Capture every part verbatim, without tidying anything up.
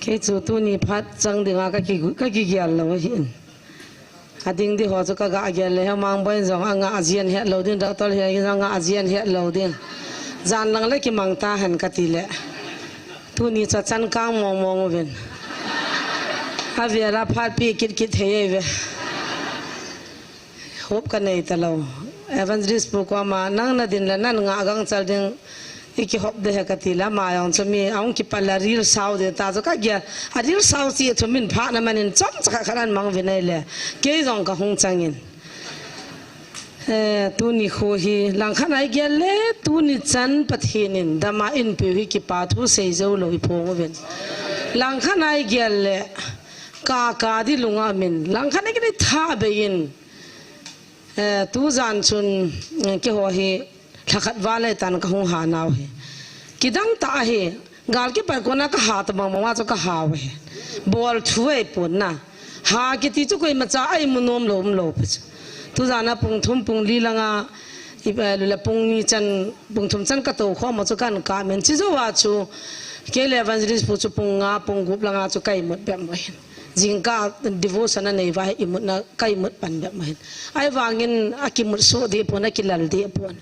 Hichu tuni phat chang dinga ka ki, ka kigel lou ahin. Ading di ho chu ka ga gel le, Hemang Boi'n jong anga ajian het lou ding, Doctor Hia jong anga ajian het lou ding. Jan lang le kimang ta hen ka ti le. Tuni cha chan kang mong mong uvin. Avela phat pi kit kit thei ve. Hop ka nei ta lou. Evangelist pu koma, nang na din le nan nga gang chal ding, i ki hop de he ka ti le, ama jong chu mi, ahung kipat le ril sao de ta chu ka gel, a ril sao chi chu min pha na manin chom cha kha khan mang ve nei le, kei jong ka hung chang in. Eh, tuni khu hi, langkhat a i gel le, tuni chan Pathen in, dama in piu hi kipa thu sei jou lou i phong uvin. Langkhat a i gel le, ka ka di lunga min, langkhat a i gel le tha be in, Eh, tu jan chun, eh, keiho hi, lhakhat val le tan ka hung ha nau hi. Kidang ta ahi, gal kipat kona ka ha ta bang bang a chu ka ha u hi. Bol thu ei pon na. Ha kiti chu koima cha a imu nom lou, um lou pi chu. Tu jan a pung thum pung li langa, i, eh, lule pung ni chan, pung thum chan ka tou khom u chu kan ka men chi jou a chu. Kei le evangelist pu chu pung nga, pung gup langa chu ka imut bep u hin. Jingkah devotion a nei uva hi imutna ka imut pan bep u hin. Ahivangin a kimut soh deh pon, a kilal deh pon.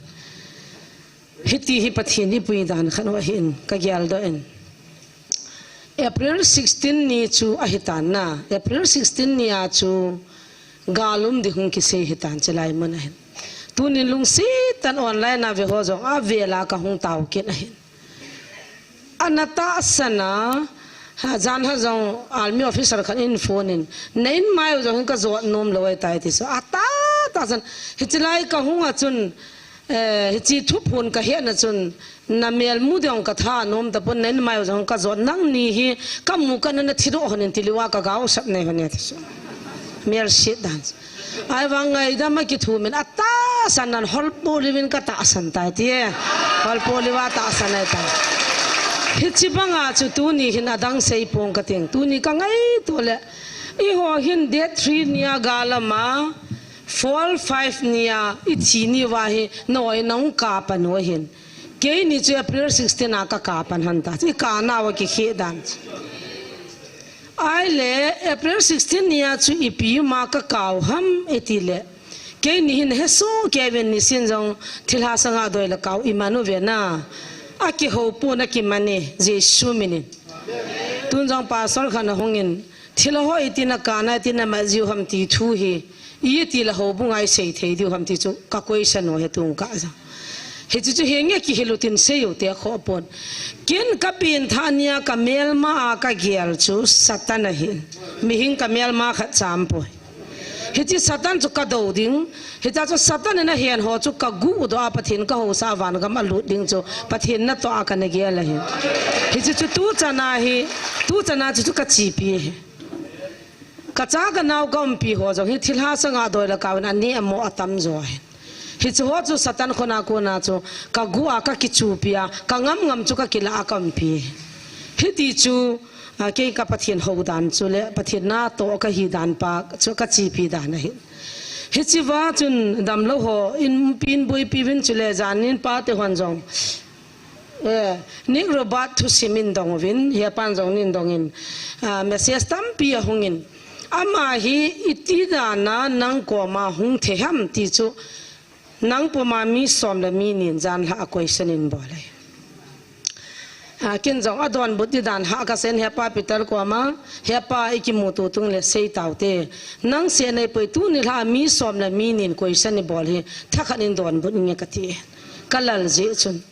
Hiti hi Pathen i pui dan khat u ahin, ka gel doh in. April sixteen ni chu ahi tan na. April sixteen ni a chu gal um di hung kisei hi tan chilai mun ahin. Tunin lungset tah in online a ve ho jong avela ka hung tao kit ahin. Ana tahsan a, ha, jan ha jong army officer khat in phone in, na in mai u jong hin ka jot nom lou ahi tai ti chu. A ta, tahsan, hichi lai ka hung a chun, eh, hichi thuphon ka he na chun, na mel mu ding ka tha nom ta pon, na in mai u jong ka jot, nangni hi ka mu ka na na thi doh hon in ti lou a ka gao sap nei hon e ti chu. Mel sit dan chu. Ahivang ngaidam a kithumin a tahsan nan holpo liuvin ka tahsan tai ti e. Holpo liuva tahsan ai tai. Hichi banga chu tuni hin adang sei pong ka ting. Tuni ka ngaito le. Eiho hin date three nia gal ama, four five nia i thi ni uva hi noi nong ka pan u hin. Keini chu April sixteen a ka ka pan hon ta. I ka nau a kikhe dan chu. Ahile, April sixteen nia chu ipi um a ka ka u ham i ti le. Keini hin he soh kei uvin nisin jong thilha sanga doi le ka u i man u ve na. A kihou pon a kiman e, Jesu min in. Tun jong pastor khat na hung in, thilha ho iti na ka na, iti na mat jiu ham ti thu hi. Iti le houbung a i sei thei diu ham ti chu ka question u he tung ka ja. Hichi chu henge kihil u tin sei u te kho pon. Ken ka pengthah nia ka melma a ka gel chu Satan ahi. Mihem ka melma khat cham poi. Hichi Satan chu ka do ding. Hicha chu Satan in a hen ho chu ka gu doh a Pathen ka housa a van gam a lut ding chu Pathen natoh a ka na gel ahi. Hichi chu tu chan a hi, tu chan a chu chu ka chepi hi. Ka cha ka nao ka umpi ho jong hi thilha sanga doi le ka u in a neh a moh a tam jo ahi. Hichu ho chu Satan khut a kona chu ka gu a ka kichupi a, ka ngam ngam chu ka kila a ka umpi. Hiti chu, a, kei ka Pathen hou dan chu le Pathen natoh ka hi dan pa chu ka chepi dan ahi. Hichi uva chun damlou ho in pin boipi uvin chu le jan in pa te hon jong. Eh, Nick Robert thusim in dong uvin, hia pan jong nin dong in, ah, message tampi a hung in. Ama hi iti dan a nang koma hung thei ham ti chu, nang puma mi som le mi nin jan lha a question in bol e. Ah, ken jong a donbut di dan ha ka sen hia pa Peter koma, hia pa i kimuto tung le sei tau te. Nang sei nei poi tuni lha mi som le mi nin question i bol hi, thakhat in donbut nge ka ti. Ka lal jeh chun.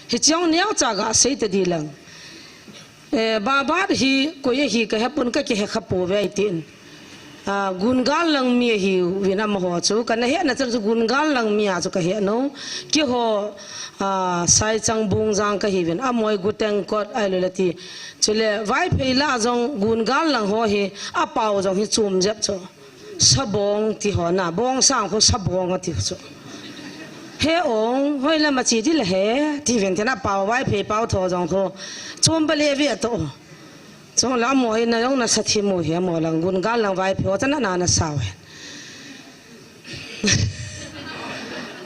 Hichi jong neocha ga sei ta di lang. Eh, Babat hi, koi ahi ka he pon ka kihe kha pouve ai tin. Ah, Gungal lang mi ahi uvin amaho chu. Ka na he na chan chu Gungal lang mi a chu ka he nau. Keiho, ah, Saichang Bungjang ka hi uvin. Amoi Guteng kot ai lo le ti. Chule Vaiphei la jong Gungal lang ho hi. A pao jong hi chom jep chu. Sabong ti ho na, bong sang khu sabong a ti chu. He ong, hoi lam a chi di le he, ti ven te na pao Vaiphei pao tho jong khu. Chom ba le ve to. Chong la mo hi na jong na sa thi mo hi mo lang Gungal lang Vaiphei o ta na na na sao he.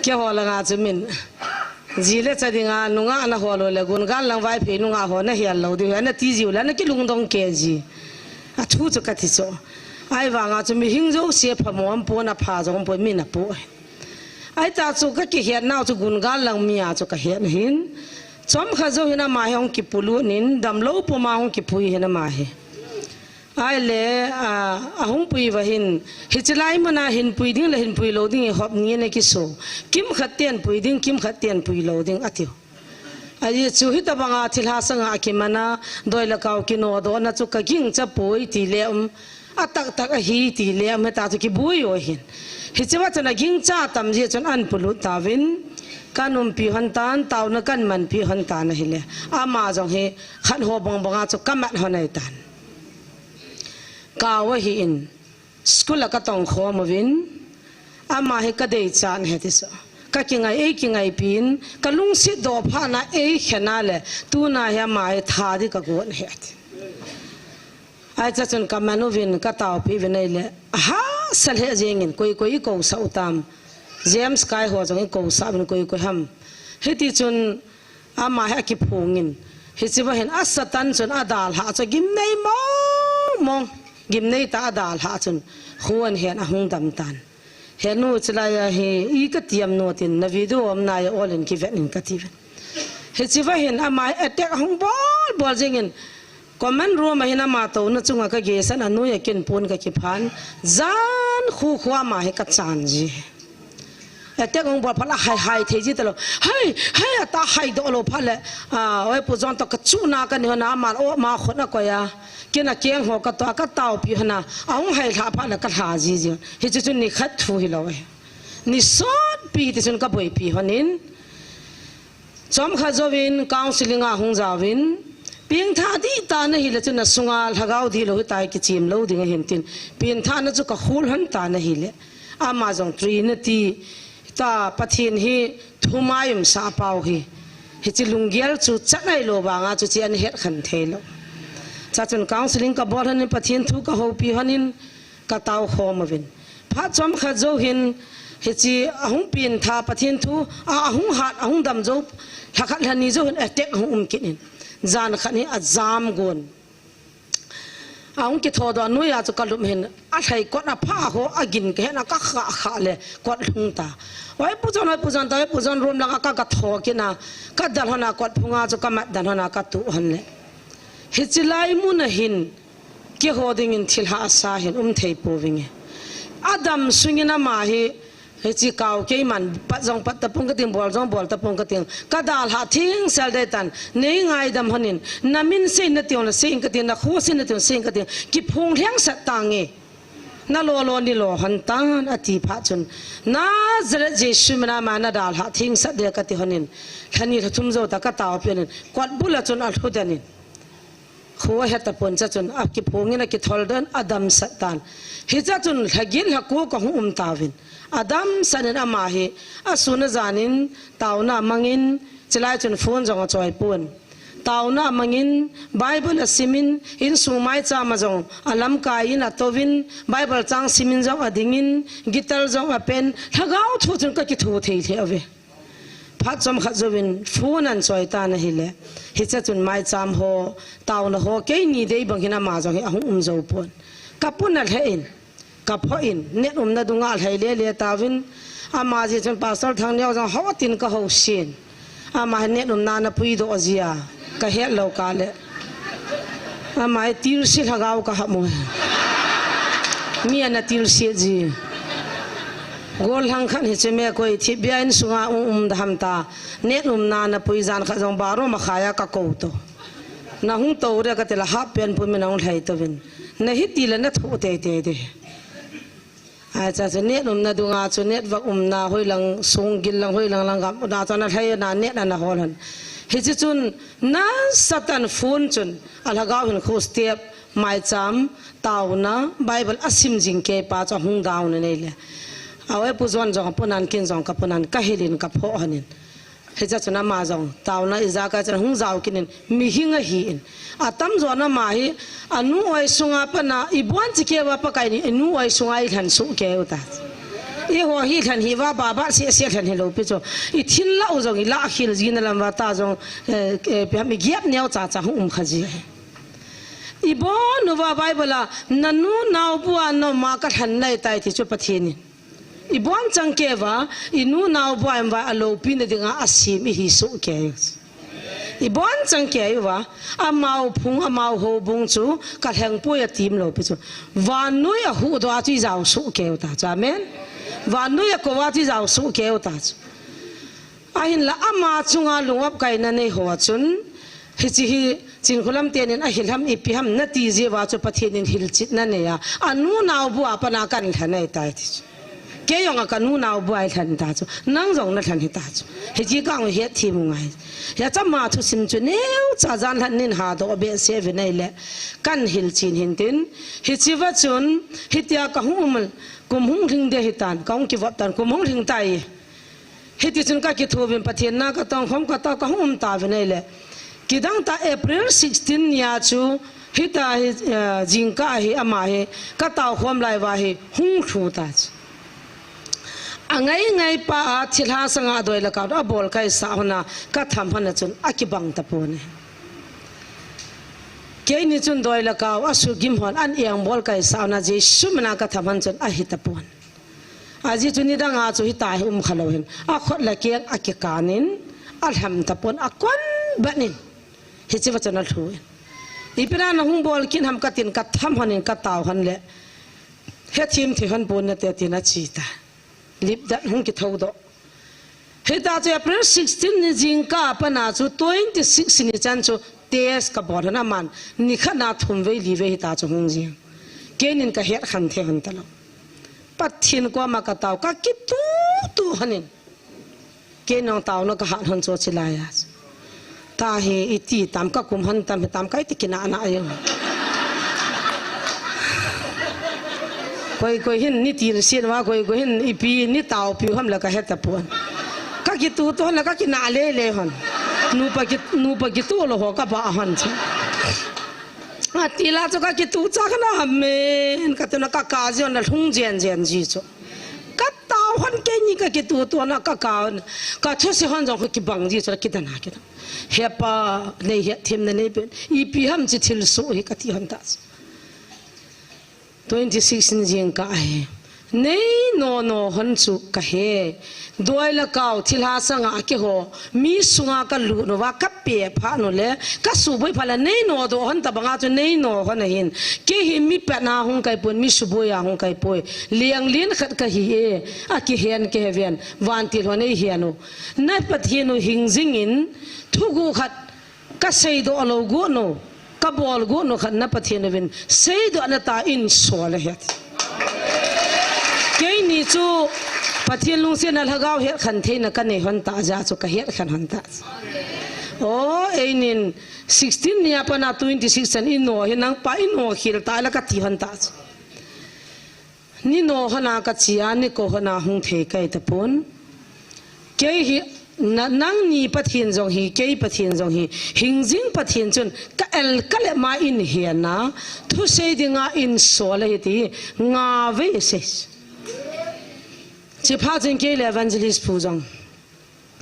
Keiho langa chu min. Ji le cha dinga nungah na hol u le, gun gal lang Vaiphei nungah ho na hial lou diu, ana ti jiu le, ana kilungdong kei ji. A thu chu ka ti chu. Ahivanga chu mihing jouse pha mo um pon, a pha jong um pon, mi na pu. Ahi ta chu ka kihet nau chu gun gal lang mi a chu ka het hin. Chomkhat jou hin ama hi hung kipulut in, damlou puma hung kipui hin ama hi. Ahile, a, ahung pui uva hin, hiche lai muna hin pui ding le hin pui lou ding i hop ni ana kiso. Kimkhat ten pui ding, kimkhat ten pui lou ding atiu. Ajeh chu hitabanga thilha sanga akimana, doi le kau kinodohna chu ka gingcha poi ti le um, atak tak ahi ti le um, heta chu kibui u ahin. Hichea chun agingcha tam jeh chun an pulut tauvin, kan umpi hon tan, taona kan manpi hon tan ahile. Ama jong hi khat ho bang banga chu ka mat hon ahi tan. Kau ahin, school a ka tong khom uvin, ama hi ka deichat ahi ti chu. Ka kingai, ei kingaipi in, ka lungset doh phat na ei khen a le, tuna hi ama hi tha di ka gon ahi ti. Ahi cha chun ka man uvin, ka taopi uvin ahile, ahahsa lheh jeng in, koi koi i kousah u tam. James kai ho jong i kousah uvin, koi koi ham. Hiti chun, ama hi akiphong in. Hichea hin a Satan chun adalhah chu gimnei mong mong. Gimnei tah a adalhah chun. Kho ahin ahung dam tan. He nu, chulai a hi, i ka tiam nu tin, na video um nai a ol in kivet in ka ti uvin. Hichea hin ama hi attack ahung bol bol jeng in. Common room a hin ama touna chunga ka geisan a noiya ken pon ka kiphan. Jan khu khu ama hi ka chan ji. Attack ahung bol phat le hai hai thei ji talou. Hai, hai ata hai doh lou phat le. A, oi Pu John toh ka chuna ka ni hon a ama o ma khut a koi a. Ken a keng ho ka toh a ka taopi hon a. Ahung hai lha phat le ka lha ji ji. Hichu chu ni khat thu hilou e. Ni sotpi ti chun ka boipi hon in. Chomkhat jouvin counseling a hung jauvin, pengtha dih tan ahile chun na sunga lhagao dihlou hitia kichem lou ding ahin tin, pengthahna chu ka khol hon tan ahile. Ama jong Trinity ta Pathen hi thumai umsah pau hi. Hiche lunggel chu chan ahilou vanga chu hiche ana het khen thei lou. Cha chun counseling ka bol hon in Pathen thu ka houpi hon in, ka tao khom uvin. Phat chomkhat jou hin, hiche ahung pengtha Pathen thu, a, ahung hat, ahung dam jou, lha khat lha ni jou hin attack ahung um kit in. Jan khat hi ajam gon. Ahung kithodoh noiya chu ka lum hin, alhai kot apha ho, agin ka het na ka kha kha le, kot lhung ta. Oi Pu John, oi Pu John, ta, oi Pu John room lang a ka ka tho kit na, ka dal hon a kot phunga chu ka mat dan hon a ka tu hon le. Hiche lai mun a hin, keiho dingin thil hahsa hin um thei pouvinge. Adam sungin ama hi, hiche kau keiman, pat jong pat tapong kating, bol jong bol tapong kating. Ka dalhah thengsel dei tan, nei ngaidam hon in, na min sei in nati jongle sei in kating, na kho sei in nati jongle sei in kating, kiphong lhengsat tange. Na lo lo ni lo hon tan, ati phat chun, Nazareth Jesu mina ama na dalhah thengsat dei kati hon in, lha ni lha thum jou ta ka taopi hon in, kot bul a chun alhu den in. Kho ahe tapon cha chun, akiphong in akithol den, adamsat tan. Hicha chun, lha get lha ko ka hung um tauvin. Adamsat in ama hi, asun ajan in, taona amang in, chulai chun phone jong achoi pon. Taona amang in, Bible asim in, insung maicham a jong, alamkai in atouvin, Bible chang sim in jong ading in, guitar jong apen, lhagao thu chun ka kitho thei lheh uve. Phat chomkhat jouvin phone ahin choi tan ahile. Hiche chun maicham ho, taona ho, keini dei bang hin ama jong hi ahung um jou pon. Ka puna lheh in, ka phoh in, net umna dunga alhai le le tauvin. Ama jeh chun Pastor Thangneo jong hou tin ka hou sin. Ama hi net umna ana puidoh jia, ka het lou kah le. Ama hi tilse lhagao ka hap mo. Mi ana tilse ji. Gollhang khat hiche me koi thipbeh a insunga um um da ham ta. Net umna ana pui jan khat jong baro makhai a ka kou to. Na hung tou dia kati le half pant pum in ahung lhai touvin. Na hiti le na thoh tei tei de. Ahi cha chu net umna dunga chu network umna hoilang sung gil lang hoilang lang gam na chu ana lhai na net ana hol hon. Hiche chun nasatah in phone chun alhagao hin khu step maicham taona Bible asim jing kei pa chu ahung down in ahile. Awe Pu John jong ka pun an kin jong ka pun an ka hil in ka phoh hon in. Hicha chun ama jong, taona ijakai chun hung jao kit in, mihing ahi in. Atamjo in ama hi, anu oi sunga pat na, ibon chi keu a Pakai in, inu oi sunga eilhen soh keu ta. Eiho hi lhen hi va, ba ba se se lhen hi lou pi chu. I thil la u jong, i la khil jing na lam va ta jong, eh, eh, pi ham i giap neo cha cha hung um kha ji. I bon u va Bible a, na nu nao bu a na ma ka lhen nai tai ti chu Pathen in. I bon chang kei va, i nu nao bu a em va a lopi na dinga a sim i hi soh kei. I bon chang kei va, amau phung, amau houbung chu ka lheng poi a tim lou pi chu. Vannoi a huhdoh a chu i jao soh kei u ta chu. Amen. Vannoi a kou a chu i jao soh kei u ta chu. Ahinla ama chunga lungop kaina nei ho chun, hichi hi Chinkholam tenin a hi lam ipi ham na ti ji va chu Pathen in hilchetna nei a. A nu nao bu a pana kan lhen nai tai ti chu. Kei jong a ka nu nao bu a i lhen ta chu. Nang jong na lhen hi ta chu. Hichi ka hung het thim u ngai. Hia cha ma thusim chu neo cha jan lhan nin ha doh be se ve nei le. Kan hilchen hin tin. Hichi va chun, hitia ka hung um, kum hung lhing de hi tan, ka hung kivop tan, kum hung lhing tai. Hiti chun ka kithu vin Pathen na ka tong khom ka ta ka hung um ta ve nei le. Kidang ta April sixteen nia chu, hita hi, eh, jingkah hi ama hi, ka tao khom lai va hi, hung lhu ta chu. A ngai ngai pa a thilha sanga doi la ka a bol kai sa hona, ka tham hona chun, a kibang ta pon e. Keini chun doi la ka a sugim hon, an eng bol kai sa hona, Jesu mina ka tham hon chun, a hi ta pon. Ajeh chu nidang a chu hita hi um kha lou hin. A khut le keng a kikanin, a lham ta pon a kon bat in. Hichi va chun a lhu in. Ipi na na hung bol kin ham ka tin ka tham hon in ka tao hon le. He thim thei hon pon na te tin a chi ta. Lip dat hung kitho doh. Hita chu April sixteen ni jingkah a pana chu twenty six ni chan chu test ka bol hon aman. Ni khat na thum vei li vei hita chu hung jing. Keinin ka het khan thei hon ta lou. Pathen koma ka tao, ka kitutu hon in. Kei nong tao na ka hat hon chu chi lai a. Ta hi i ti tam ka kum hon tam hi tam ka i ti kina na a jong. Koi koi hin ni tin sin va, koi koi hin ipi ni tao piu ham la ka het ta pon. Ka kitutu hon la ka kina le le hon. Nupa ki, nupa kitu lou ho ka ba hon chu. A ti la chu ka kitu cha ka na amen. Ka tu na ka ka ji hon la lhung jen jen ji chu. Ka tao hon keini ka kitutu na ka ka hon. Ka thuse hon jong ka kibang ji chu la kidana kidang. He pa nei he thim na nei pen. Ipi ham chi thil su hi ka ti hon ta chu. Twenty six ni jingkah hi. Nei no no hon chu ka he. Doi la kau thilha sanga a ke ho. Mi sunga ka lut no va ka pe pha no le. Ka suboi pha la nei no doh hon ta banga chu nei no hon a hin. Kei hi mi pet na hung kai pon mi suboi a hung kai poi. Liang lin khat ka hi e. A kihen ke he ven. Vantil hon ei hian u. Na Pathen u hing jing in. Thugu khat. Ka seidoh lou got no, ka bol got no khat na Pathen uvin, seidoh na ta in sol ahi. Keini chu Pathen lungsetna lhagao het khan theina ka nei hon ta jeh chu ka het khan hon ta. O, einin sixteen nia pana twenty six chan i no hi nang pa i no khel ta la ka ti hon ta. Ni no hon a ka chi a, ni ko hon a hung thei kai ta pon. Kei hi, na, nangni Pathen jong hi, kei Pathen jong hi, hing jing Pathen chun, ka el ka le ma in hian a, thusei dinga in sol ahi ti, nga vei sei. Chi pha chun kei le evangelist pu jong,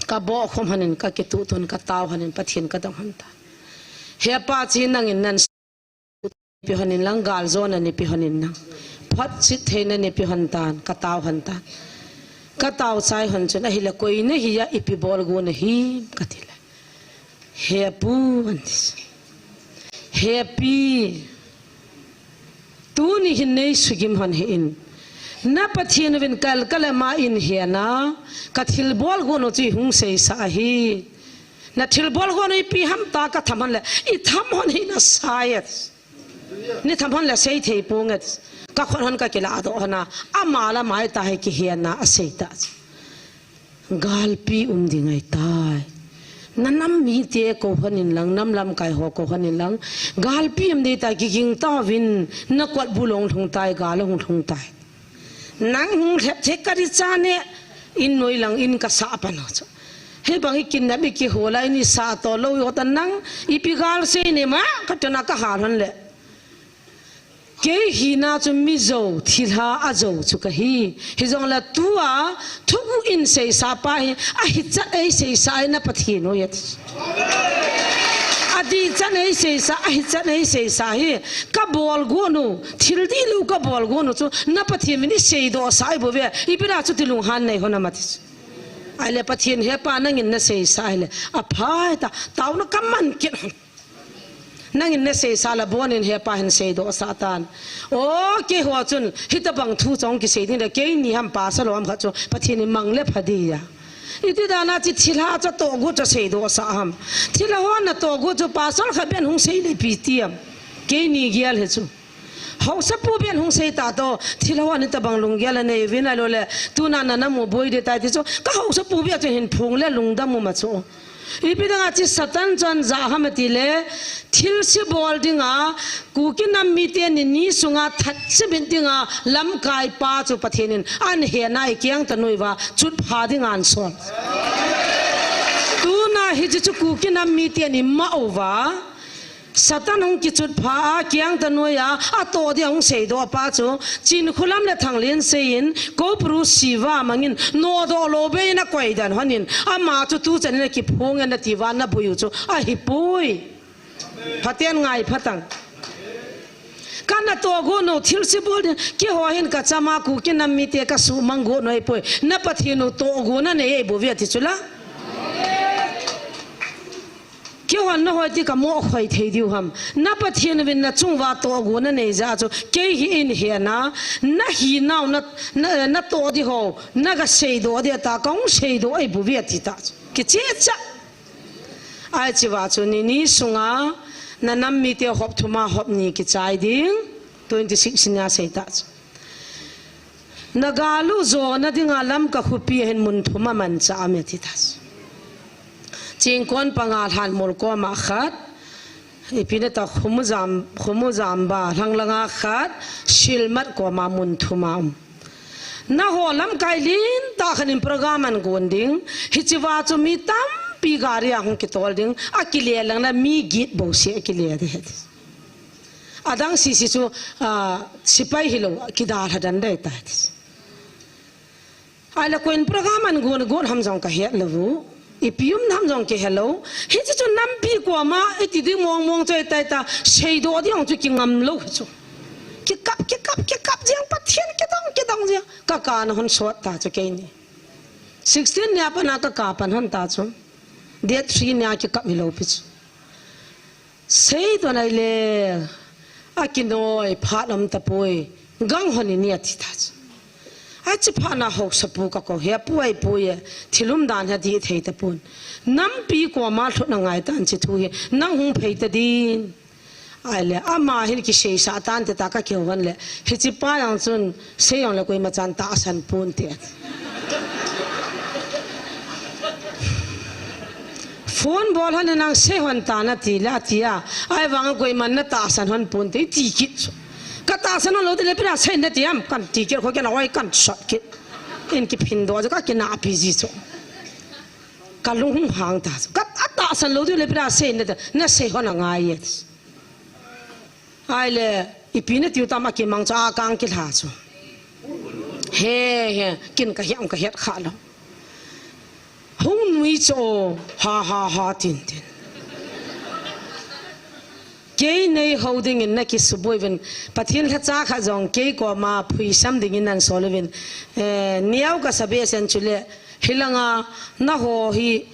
ka bo khom hanin, ka kitutun, ka tao hanin, Pathen ka dong han ta. He pa chi nangin nan pi hon in lang, gal jona ni pi hon in lang. Phot chit theina ni pi hon tan, ka tao hon tan. Ka tao chai hon chun, ahile koi na hi a ipi bol got na hi, ka ti le. He pu, an ti. He pi. Tuni hin nei sugim hon hi in. Na Pathen uvin kal kal ma in hian a, ka thil bol got no chu hung sei sa ahi. Na thil bol got no ipi ham ta ka tham hon le, i tham hon hi na sai et. Ni tham hon le sei thei pung et. Ka khut hon ka kila doh hon a, ama la mai ta hi kihian na a sei ta. Galpi um ding ahi tai. Na nam mite ko hon in lang, nam lamkai ho ko hon in lang. Galpi um ding tai, kiging tauvin, na kot bu long lhung tai, gal long lhung tai. Nang hung lhep thei ka ri cha ne, in noi lang in ka sa pan ho chu. Hibang i kin nam i kihol a in i sa to lou i hot a nang, ipi gal sei ne ma, ka tona ka hal hon le. Kei hina chu mi jou, thilha ajou chu kahi. Hijongle tua thuguh in seisa pa hi, ahichat ei seisa hi na Pathen u ahi ati. Adihchan ei seisa, ahichat ei seisa hi, kabol got u, thil dihlou kabol got u chu, na Pathen min i seidoh sah ahi bouve, ipi dia chuti lunghan nei hon ham ati chu. Ahile Pathen, He Pa, nangin na seisa ahile, apha ta, taona kaman kit hon. Nangin na seisa le, abonin He Pa hin seidoh sah tan. O, keiho chun, hitabang thu chu hung kisei ding le, keini ham pastor ho ham khat chu, Pathen in mang le pha ding ahi. Iti dan a chu thilha chu atoh got chu aseidoh sah ham. Thilha ho natoh got chu pastor khat beh in hung sei le ipi ti ham. Keini gel hi chu. Haosapu beh in hung sei ta to, thilha ho hitabang lunggel anei uvin ahilou le, tuna na nam u boi ding tai ti chu, ka haosapu beh chu hin phong le lungdam um a chu. Ipi dang a chu Satan chun aja ham ati le, thilse bol ding a, Kuki nam mite ni ni sunga that chimit ding a, lamkai pa chu Pathen in ahin he na, i keng ta noiya, chutpha ding a ahin sol. Tuna hiche chu Kuki nam mite ni ma uva, Satan hung kichutpha a, keng ta noiya, atoh dia hung seidoh pa chu, Chinkholam le Thanglinsei in, Koupuru siva mangin, nodoh lou beh in akoi den hon in, ama chu tuchan in akiphong e nati uva, naboi u chu, ahipoi. Pathen ngai phatang. Ka natoh got u thilse bol ding, keiho hin kachama Kuki nam mite kasuhmang got u ahipoi, na Pathen u tohgon anei ahi bouve ati chu la. Keiho nahoi ti kamo khoi thei diu ham. Na Pathen uvin nachung uva tohgon anei jeh a chu. Kei hi eihin he na. Nahi nau na, na, natoh ding ho. Naga seidoh ding ta. Kahung seidoh ahi bouve ati ta chu. Kichehcha. Ahi chea chu ni ni sunga. Na nam mite hop thum a hop ni kichai ding. Twenty six nia sei ta chu. Na gal u jona dinga Lamka khopi a hin mun thum a manchah aum e ati ta chu. Chingkon panga, Lhanmol koma khat, ipi nati a, Khumujam, Khumujamba, Lhanglanga khat, Silmat koma mun thum a um. Nangho lamkai lentah khat in program ahin gon ding, hichea chu mi tampi gari a hung kitol ding, akile lang le mi get bouseh akile ding ahi. Adang sese chu, ah, sepai hilou, kidalha den ding ahitai. Ahile koiin program ahin gon, gon ham jong kahet lou. Ipi um ham jong kihe lou. Hiche chu nampi koma, iti ding mong mong chu ahitai ta, seidoh ding chu kingam lou chu. Kikap, kikap, kikap jeng Pathen kidong, kidong jeng. Ka, kana hon sot ta chu keini. Sixteen nia pat a ka, ka pan hon ta chu. Date three nia kikap hilou pi chu. Seidoh nai le, akinoi phat um tapoi, gang hon in ati ta chu. Ahi chephat na haosapu kakou, he pu, ahi pu e, thil umdan hi adih thei tapon. Nampi koma lhut angai tan hiche thu hi, nang hung phei ta din. Ahile, ama hin kiseisah tan ati ta kakihou vang le, hichepa jong chun, Sei jongle koima chan tahsan ponte. Phone bol hon nang sei hon tan ati le ati a. Ahivang koiman na tahsan hon ponte ti kit chu. Ka tahsan hon lou tile ipi dia sei nati ham kan ti kit kho kena oi kan sot kit. In kiphin doh chu ka kina pi ji chu. Ka lung hung hang ta chu. Ka tahsan lou tile ipi dia sei nati, na sei hon angai e. Ahile, ipi nati u tam akimang chu akang kilha chu. He, he, kin kahiam kahet kha lou. Hung nui chu, ha, ha, ha, tin, tin. Kei nei hou dingin na kisuboi uvin. Pathen lhacha khat jong kei koma phuisam dingin ahin sol uvin. Eh, neo kasa behseh in chule, hilanga, nangho hi,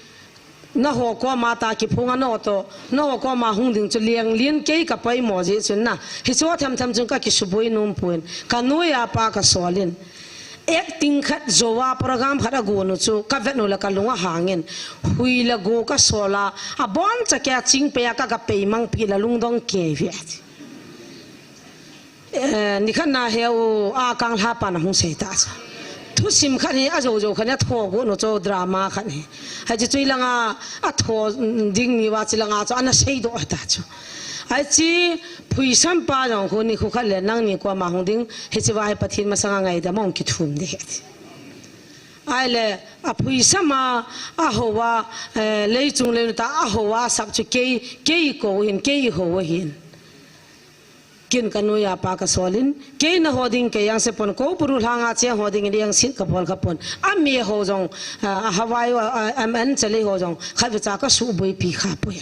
Nangho koma ta kiphong a nangho toh, nangho koma hung ding chu leng lin kei ka poimo jeh chun na. Hiche themthem chun ka kisuboi nom pon. Ka noiya pa ka sol in. Acting khat jouva program khat agon u chu ka vet u le ka lung ahang in. Hui le go ka sol a, abonchan kei a chingpei a ka, ka peimang pi le lungdong kei ve. Eh, nikhat na heu a kanglha pan ahung sei ta chu. Thusim khat hi ajou jou khat hi atho got u chu drama khat hi. Hiche chu ilanga atho ding ni uva chu ilanga chu ana seidoh ta chu. Hiche phuisam pa jong khu nikho khat le nangni koma hung ding hiche uva hi Pathen masanga ngaidam a hung kithum ding ahi. Ahile aphuisam a, ahou a, eh, leichung lei nu ta ahou a sap chu kei, kei kou hin, kei hou hin. Kin ka noiya pa ka solin, kei na ho ding kei ang se pon, ko puru lhanga che ho ding in ang sit ka bol ka pon. A mi ho jong, a, a Hawaii, a, a, M N chale ho jong, khat vecha ka suboi pi kha poi.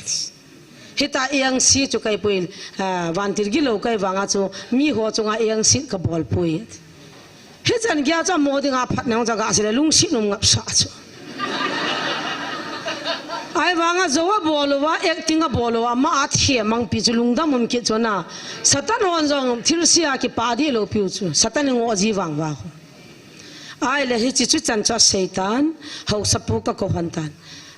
Hita ang si chu kai poi, a, vantil gilo kai vanga chu, mi ho chunga ang sit ka bol poi. Hichan gei a chu mo dinga phat nang cha ga sile lungsi num ngap sa chu. Ahivanga jou a bol uva, acting a bol uva, ama a themang pi chu lungdam um kit chu na. Satan hon jong thilse a kipa dih lou piu chu. Satan in ngo ji vang va. Ahile hichi chu chan chu a Satan, haosa pu ka kou han tan.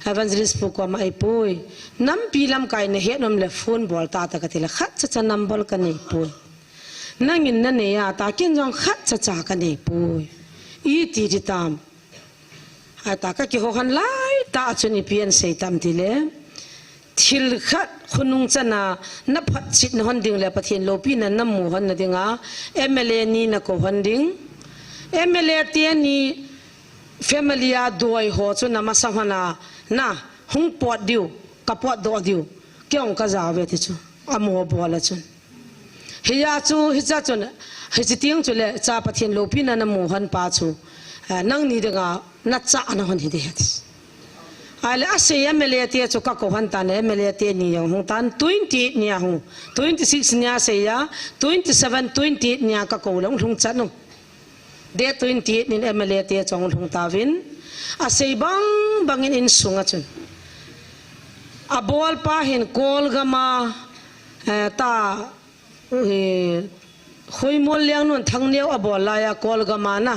Evangelist pu koma ei pui. Nampi lamkai na het nom le phone bol ta ta ka ti le khat cha cha number ka nei pui. Nangin na nei a, ta kin jong khat cha cha ka nei pui. I ti di tam. Ai ta ka kiho han lai ta chun ipi an sei tam ti le. Thil khat khonung chana na phat chit na hon ding le Pathen loupina na mu hon na dinga. M L A ni na kou hon ding. M L A te ni family a doi ho chu na masang hon a na hung pot diu, ka pot doh diu. Kei ong ka ja ve ti chu. Amo bol a chun. Hiya chu, hicha chun, hichi tiang chu le, cha Pathen loupina na mu hon pa chu, eh, nangni dinga, na cha na hon hi de het. Ahile a sei M L A te chu ka kou han tan, M L A te ni jong hung tan, twenty-eight ni a hung, twenty-six ni a sei a, twenty-seven, twenty-eight ni a ka kou le hung lhung chan u. Date twenty-eight nin M L A te chu hung lhung tauvin, a sei bang bangin insung a chun. A bol pa hin Kolgam a, eh, ta, eh, Khoimol Liangnu Thangneo a bol lai a Kolgam a na.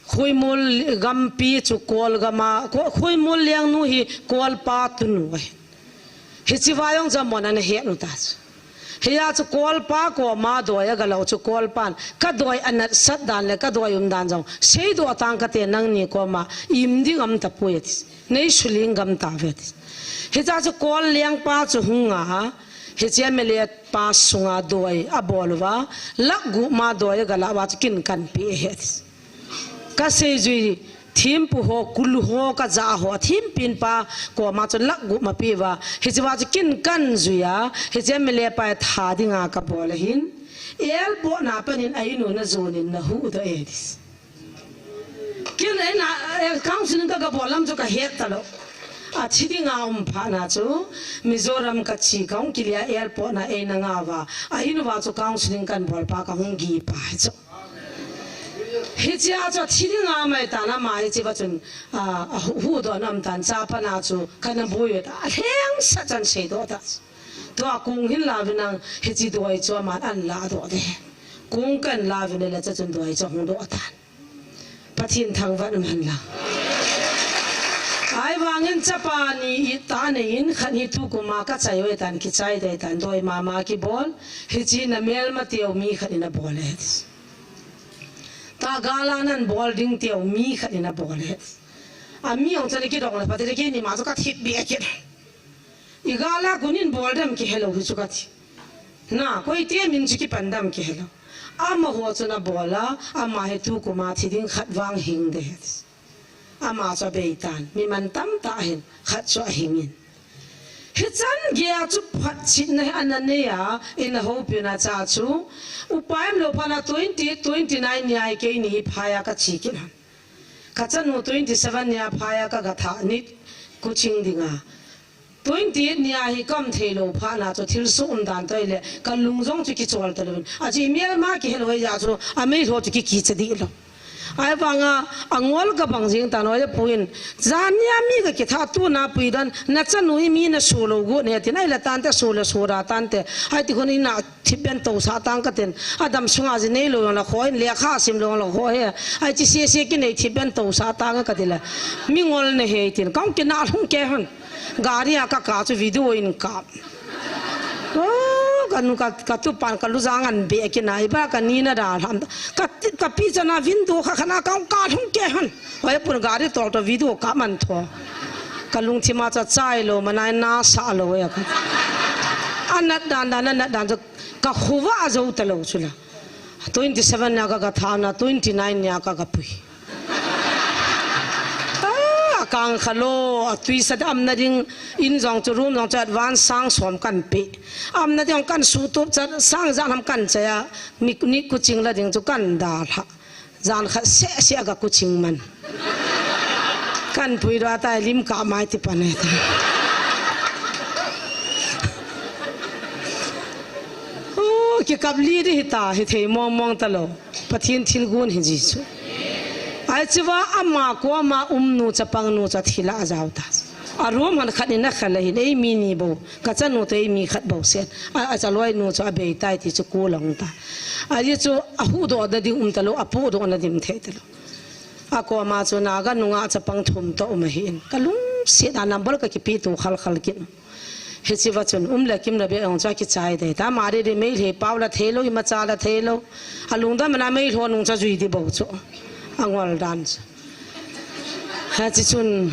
Khoimol gampi chu Kolgam a, Ko-, Khoimol Liangnu hi Kolpa tunu ahi. Hichi va jong cha mo na na het nu ta chu. Hiya chu Kolpa koma doi a ga lou chu Kolpan. Ka doi a nat sat dan le ka doi um dan jong. Seidoh tang ka te nangni koma im ding am ta pui ati. Nei suling gam ta ve ati. Hicha chu Kol Liangpa chu hung a. Hichi M L A pa sunga doi a bol uva. Lakh gup ma doi a ga la uva chu kin kan pi e he ati. Ka seijui thempu ho, kulu ho, ka ja ho, a thempin pa koma chu lakh gup ma pe uva. Hichi va chu kin kan jui a, hichi M L A pa tha dinga ka bol ahin. Airport na panin a inu na jonin na hu doh e ati. Kin e na, eh, counseling ka ga bol lam chu ka het ta lou. A thi dinga um phat na chu, Mizoram ka chi ka hung kile a airport na eina nga uva. A inu va chu counseling kan bol pa ka hung gi pa chu. Hichia chu thi dinga mai tan ama hichi va chun, a, a hu, hu doh nam tan cha pa na chu kana bui ta. A lheng sa chan seidoh ta. Tua kung hin la vinang hichi doi chu aman an la doh de. Kung kan la vin le cha chun doi chu hung doh tan. Pathen thangvah um hen lang. Ahivangin chapa ni i ta nei in khat hi tu kuma ka chai ve tan kichai dei tan doi mama kibol. Hichi na melma teu mi khat in a bol e. Ta gala nan bol ding teu mi khat in a bol e. A mi ong chale kidong le pati le kini ma chu ka thip bi a kit. I gala kunin bol dem kihelou hi chu ka ti. Na, koi te min chu kipan dem kihelou. Ama ho chu na bol a, ama hi tu kuma thi ding khat vang hing de. Ama chu a bei tan, mi man tam ta hin, khat chu a hingin. Hichan gei a chu phat chit na hi ana nei a, in a houpi na cha chu, upai um lou phat na twenty, twenty-nine ni a hi kei ni hi phai a ka chi kit han. Ka chanu twenty-seven ni a phai a ka ga tha ni kuching ding a. Twenty-eight ni a hi kam thei lou phat na chu thil su um dan toi le ka lung jong chu kichol ta lou. A chi mial ma kihelou ja chu a mei lho chu ki kicha di lou. Ahivanga a ngol ka bang jing ta noi a puin. Jan ni a mi ka kitha tu na pui dan na chanu hi mi na su lou gu ne ti nai la tan te su le su ra tan te. Ai ti khun ina thip ben to sa tang ka ten. A dam sunga ji nei lou la kho in le kha sim lou la kho he. Ai chi se se ki nei thip ben to sa tang ka ti la. Mi ngol ne he tin. Kong ki na lhung ke han. Gari a ka ka chu video in kap. Oh, ka nu ka, ka tu pan ka lu jang an be ki nai ba ka ni na da lam. Ka ti, ka pi cha na window kha khana ka ka lhung ke han. Oi pun gari tol to video kap man tho. Ka lungthim a cha chai lou ma nai na sa lou ya ka. Anat dan dan anat dan chu ka khuva a jo ta lou chu la. Twenty-seven na ka ka tha na twenty-nine na ka ka pui. Ah, Kang kha lou, atui sa te amna ding, in jong chu room jong chu advance sang som kan pe. Amna ding kan sutup cha sang jan ham kan chai a, mi ni kuching la ding chu kan dalha. Jan khat seh seh a ka kuching man. Kan pui doh tai lim ka mai ti pan e ta. Oh, kikap li di hita, hithei mong mong talou. Pathen thilgon hi ji chu. Ahi chea ama koma um nu chapang nu chu athila ajao ta. A room han khat in akha la hin, eimi ni bou, ka chanu toh eimi khat bou sen. A, achaloi nu chu abei tai ti chu kul ahung ta. Ahi chu ahuhdoh na ding um talou, apohdoh na ding um thei talou. Akoma chu Naga nungah chapang thum toh um ahin. Ka lungset a number ka kipe to khal khal kit. Hichea chun um le kim le beh jong chu akichai dei ta. Ama dei dei Meitei pao la thei lou, imacha la thei lou. Alungdam a Meitei nung chu ajui di bou chu. Angol dan chu. Hiche chun,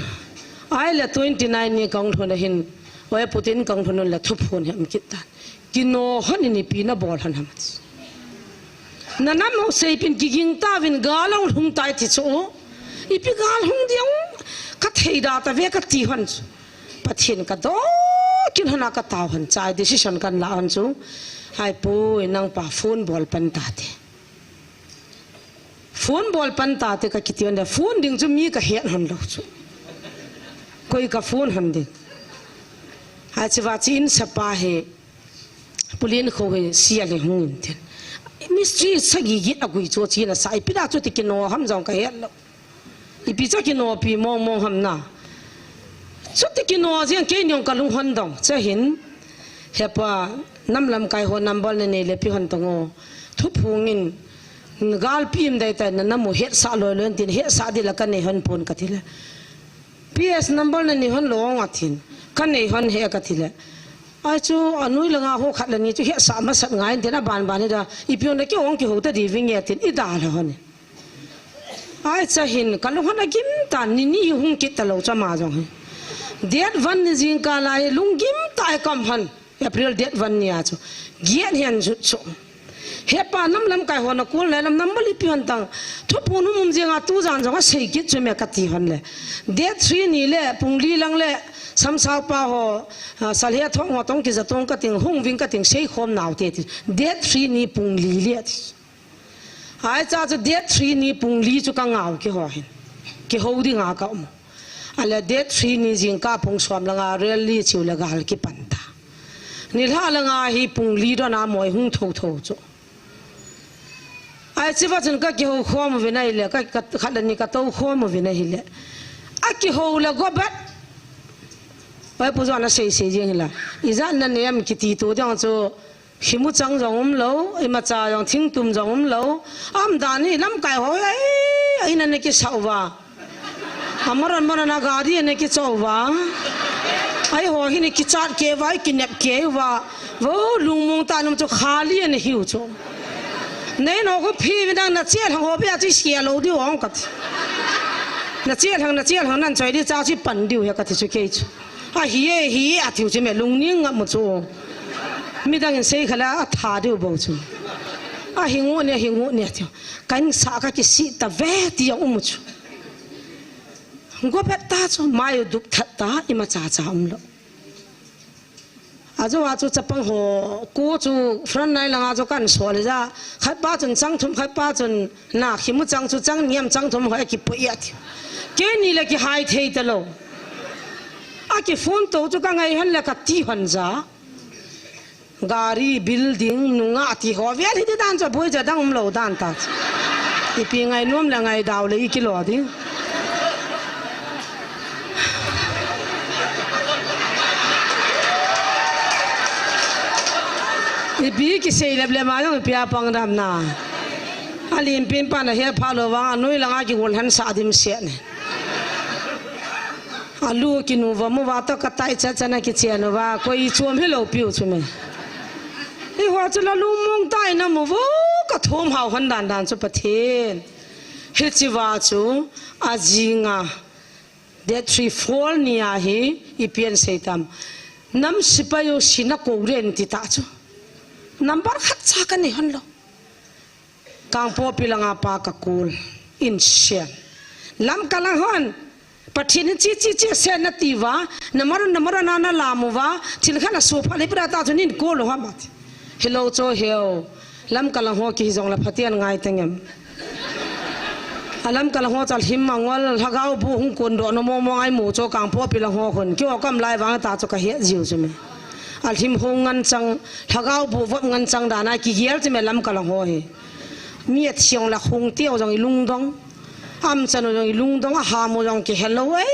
ahi le twenty nine ni kahung lhun ahin, oi Putin kahung lhun un le thuphon hi um kit tan. Kino hon in ipi nabol hon ham. Na nam ho seipin kiging tauvin gal ahung lhung tai ti chu. Ipi gal hung diu, ka thei da tave kati hon chu. Pathen ka doh kit hon a ka tao hon chai decision kan la hon chu. Hai pui nang pa phone bol pan tate. Phone bol pan tate ka kiti hon le phone ding chu mi ka het hon lou chu. Koi ka phone hon ding. Hai chea chu in sapa he. Pulin kho he sia le hung in tin. Mistri sagi git agui chu chi na sai pida chu ti kino ham jong ka het lou. Ipi cha kino pi mong mong ham na. Chuti kino jeng kei niong ka lung hon dong. Cha hin. Hepa nam lamkai ho number na nei le pi hon tong o. Thuphon in. Gal pi im dai tai na namu hetsah loi loi tin hetsah di la ka nei hon pon ka ti le. P S number na nei hon lou nga tin. Ka nei hon he ka ti le. Ahi chu anoi langa ho khat le ni chu hetsah masat ngai tin aban ban hi da. Ipi hon le kei hung kihou ta di ving e tin i da le hon. Ahi cha hin, ka lung hon agim tan, ni ni hung kit talou cha ma jong hi. Date one ni jingkah lai, lung gim tah e ka um hon. April date one ni a chu. Giat hian jut chu. Hepa nam lamkai ho na kul le lam nam bali pi hon tang. Thuphon hung um jeng a tu jan jong asei kit chu me ka ti hon le. Date three ni le, pung li lang le, samsau pa ho, ah, salhia thong ho tong kija tong ka ting, hung ving ka ting, sei khom nau te ti. Date three ni pung li le ti. Ahi cha chu date three ni pung li chu ka ngau kihou hin. Kihou ding a ka um. Ahile date three ni jingkah pung som langa rally chu le gal kipan ta. Nilhah langa hi pung li don a moi hung tho tho chu. Ahi chea chun ka kihou khom uvin ahile, ka, ka, khat le ni ka tou khom uvin ahile. A kihou le go bet. Oi, Pu John a sei sei jeng hi la. Ijat na nei em kiti to ding chu. Khimuchang jong um lou, imacha jong thingtum jong um lou. Am dan hi lamkai ho, ai, ai na ne ki sau va. Amaran maran a gari ne ki chau va. Ai ho hi ne ki chat ke va, ki nep ke va. Vo lungmong ta num chu khali ne hiu chu. Nei no ko phi vi dang na chial hang ho bia chu sia lou diu ong kat. Na chial hang, na chial hang nan choi di cha chi pan diu he kat chu kei chu. Ahi e, hi e, atiu chu me lungning ngam mu chu. Midang in sei khala atha diu bou chu. Ahi ngu ne, hi ngu ne tiu. Kan sa ka kisi ta ve ti a um chu. Go bet ta chu, mai u dup that ta, imacha cha um lou. Ajo a chu chapang ho, ko chu front line langa chu kan sol ja. Khat pa chun chang thum, khat pa chun na khimuchang chu chang niam chang thum ho e kipui a tiu. Kei ni le kihai thei ta lou. A ki phone to chu ka ngai hon le ka ti hon ja. Gari, building, nunga ti ho vel hi ti dan chu boi ja dang um lou dan ta. Ipi ngai nom le ngai dau le i kilo ding. Ipi kisei lep le ma jong ipi a pang dam na. A lim pin pan a he pha lou vang a noi langa ki gol han sa dim se ne. A lu ki nu va mu va to ka tai cha cha na ki che nu va koi chuam he lou piu chu me. Hi ho chu la lungmong tai na mu vo ka thom hau han dan dan chu Pathen. Hichi va chu a jinga. Date three four ni a hi, ipi an sei tam. Nam sipai u sina ko ren ti ta chu. Number khat cha ka nei hon lou. Kangpokpi langa pa ka kul. In sian. Lamka lang hon. Pathen in chi chi chi se nati uva, na maron na maron na na lam uva, thil khat na so pha le pira ta chu nin ko lo ha ma ti. Hello cho heo. Lamka lang ho kihi jong la Pathen ngai tengem. A Lamka lang ho chal him mangol lhagao bu hung kon do no mo mo ngai mu cho Kangpokpi lang ho khun. Kio kam lai vang ta cho ka he jiu chu me. A him ho ngan chang lhagao bu vop ngan chang da na ki gel chu me Lamka lang ho he. Mi a thiong la hung tio jong i lungdong. Am chanu jong i lungdong a ha mo jong ki hello ai.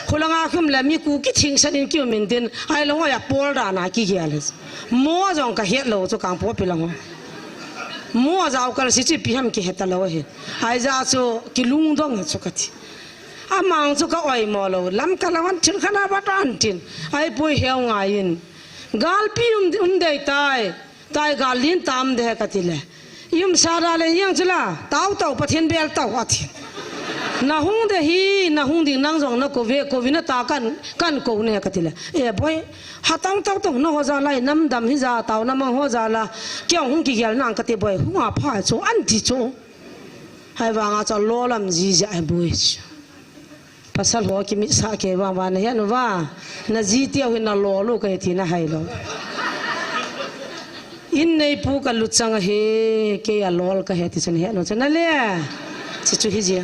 Khulanga khum la mi ku ki thing san in ki min tin ai long ya pol da na ki gel. Mo jong ka het lo chu Kangpokpi lang ho. Mo jao kal si chi pi ham ki heta lo he. Ai ja chu ki lungdong chu ka ti. Amang chu ka oi mo lo. Lamka lang an thil khana ba tan tin. Ai pui heu ngai in. Galpi um, um dei tai. Tai gal lin tam de ka ti le. Yum sara le yang chula. Tau tau Pathen bel tau a ti. Na hung de hi, na hung ding nang jong na ko ve, ko vina ta kan, kan ko ne ka ti le. E boi, ha tau tau tau na ho ja lai, nam dam hi ja tau na mang ho ja la. Kiang hung ki gel nang ka ti boi, hung a pha chu, an ti chu. Hai vang a chu lo lam ji ja ai boi chu. Pasal ho ki mit sa ke vang vang na hian va. Na ji tiau hi na lo lo ka he ti na hai lo. In nei pu ka lu chang a he, ke a lol ka he ti chun he no chun a le. Chi chu hi jia.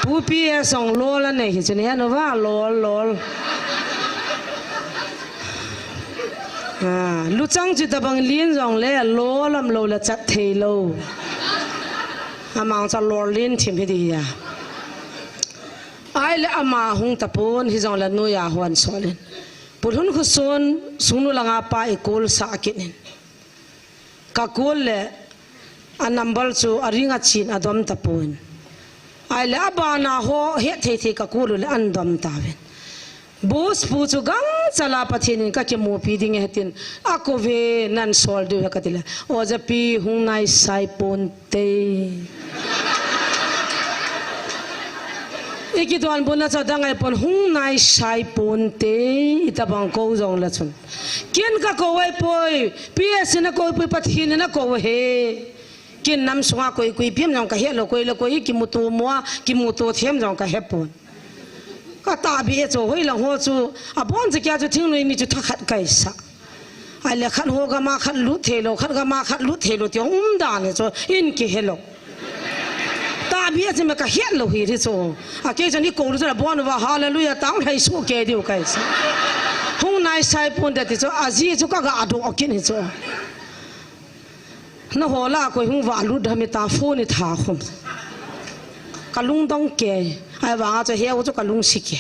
Pu pi e song lol a nei hi chun he no va lol lol. Ah, lu chang chu ta bang lin jong le lol am lo la chat thei lo. Amang cha lol lin thim hi di ya. Ai le ama hung ta pun hi jong la nu ya huan so len. Pulhun khusun sungnu langa pa i kul sa kit in. Ka kul le a number chu a ring a chin a dom ta pun. Ai le a bana ho he thei thei ka kul le an dom ta ven. Bus pu chu gang chala Pathen in ka kimu pi ding he tin a ko ve nan sol du he ka ti le. O ja pi hung nai sai pun te. I ki don bun na cha dang ai pon hung nai sai pun te. I ta bang ko jong la chun. Kin ka ko ai poi. P S na ko poi Pathen na ko he. Kin nam sunga koi koi piam jong ka he lo koi lo koi ki mutu mo ki mutu them jong ka he pon. Ka ta bi e cho hoi lang ho chu. A bon cha kya chu thing noi mi chu tha khat kai sa. Ai le khat ho gama khat lut thei lo, khat gama khat lut thei lo, ti um dan hi chu, in ki he lo. Ta bi a chi me ka het lo hi ri chu. A ke chan i ko lu chu la bon va hallelujah tang hai su ke diu kai sa. Hung nai sai pun de ti chu, a ji chu ka ga adu o kin hi chu. Na ho la koi hung va lut da mi ta phone i tha khum. Ka lungdong ke, ai vang a chu he u chu ka lung si ke.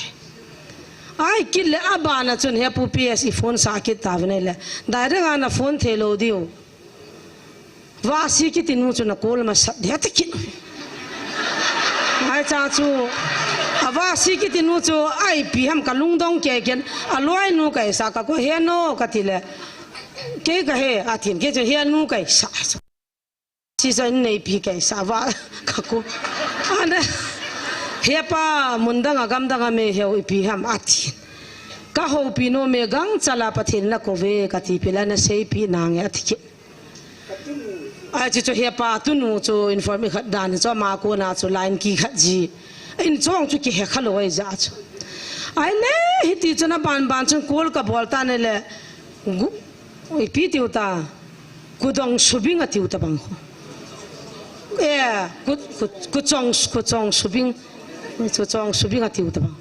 Ai kit le a bana chun he pu P S i phone sa kit ta vin le. Dai dang a na phone thei lo diu. Va si kit i nu chu na kol ma sat de ta kit. Ai cha chu. A va si kit i nu chu ai pi ham ka lungdong ke ken. A loi nu kai sa ka ko he no ka ti le. Ke ka he a thin ke chu he nu kai sa chu. Chi sa in nei pi kai sa va ka ko. Ana. He pa mun dang a gam dang a me heu i pi ham a ti. Ka ho pi no me gang chala Pathen na ko ve ka ti pi la na sei pi na nge a ti ki. Ai chu chu he pa tu nu chu inform i khat dan chu ma ko na chu line ki khat ji. In chong chu ki he kha lo ai ja chu. Ai le hi ti chu na ban ban chu kol ka bol ta ne le. Gu, ui pi tiu ta. Kudong subing a tiu ta bang ho. E, ku, ku, kuchong, kuchong subing. Kuchong subing a tiu ta bang.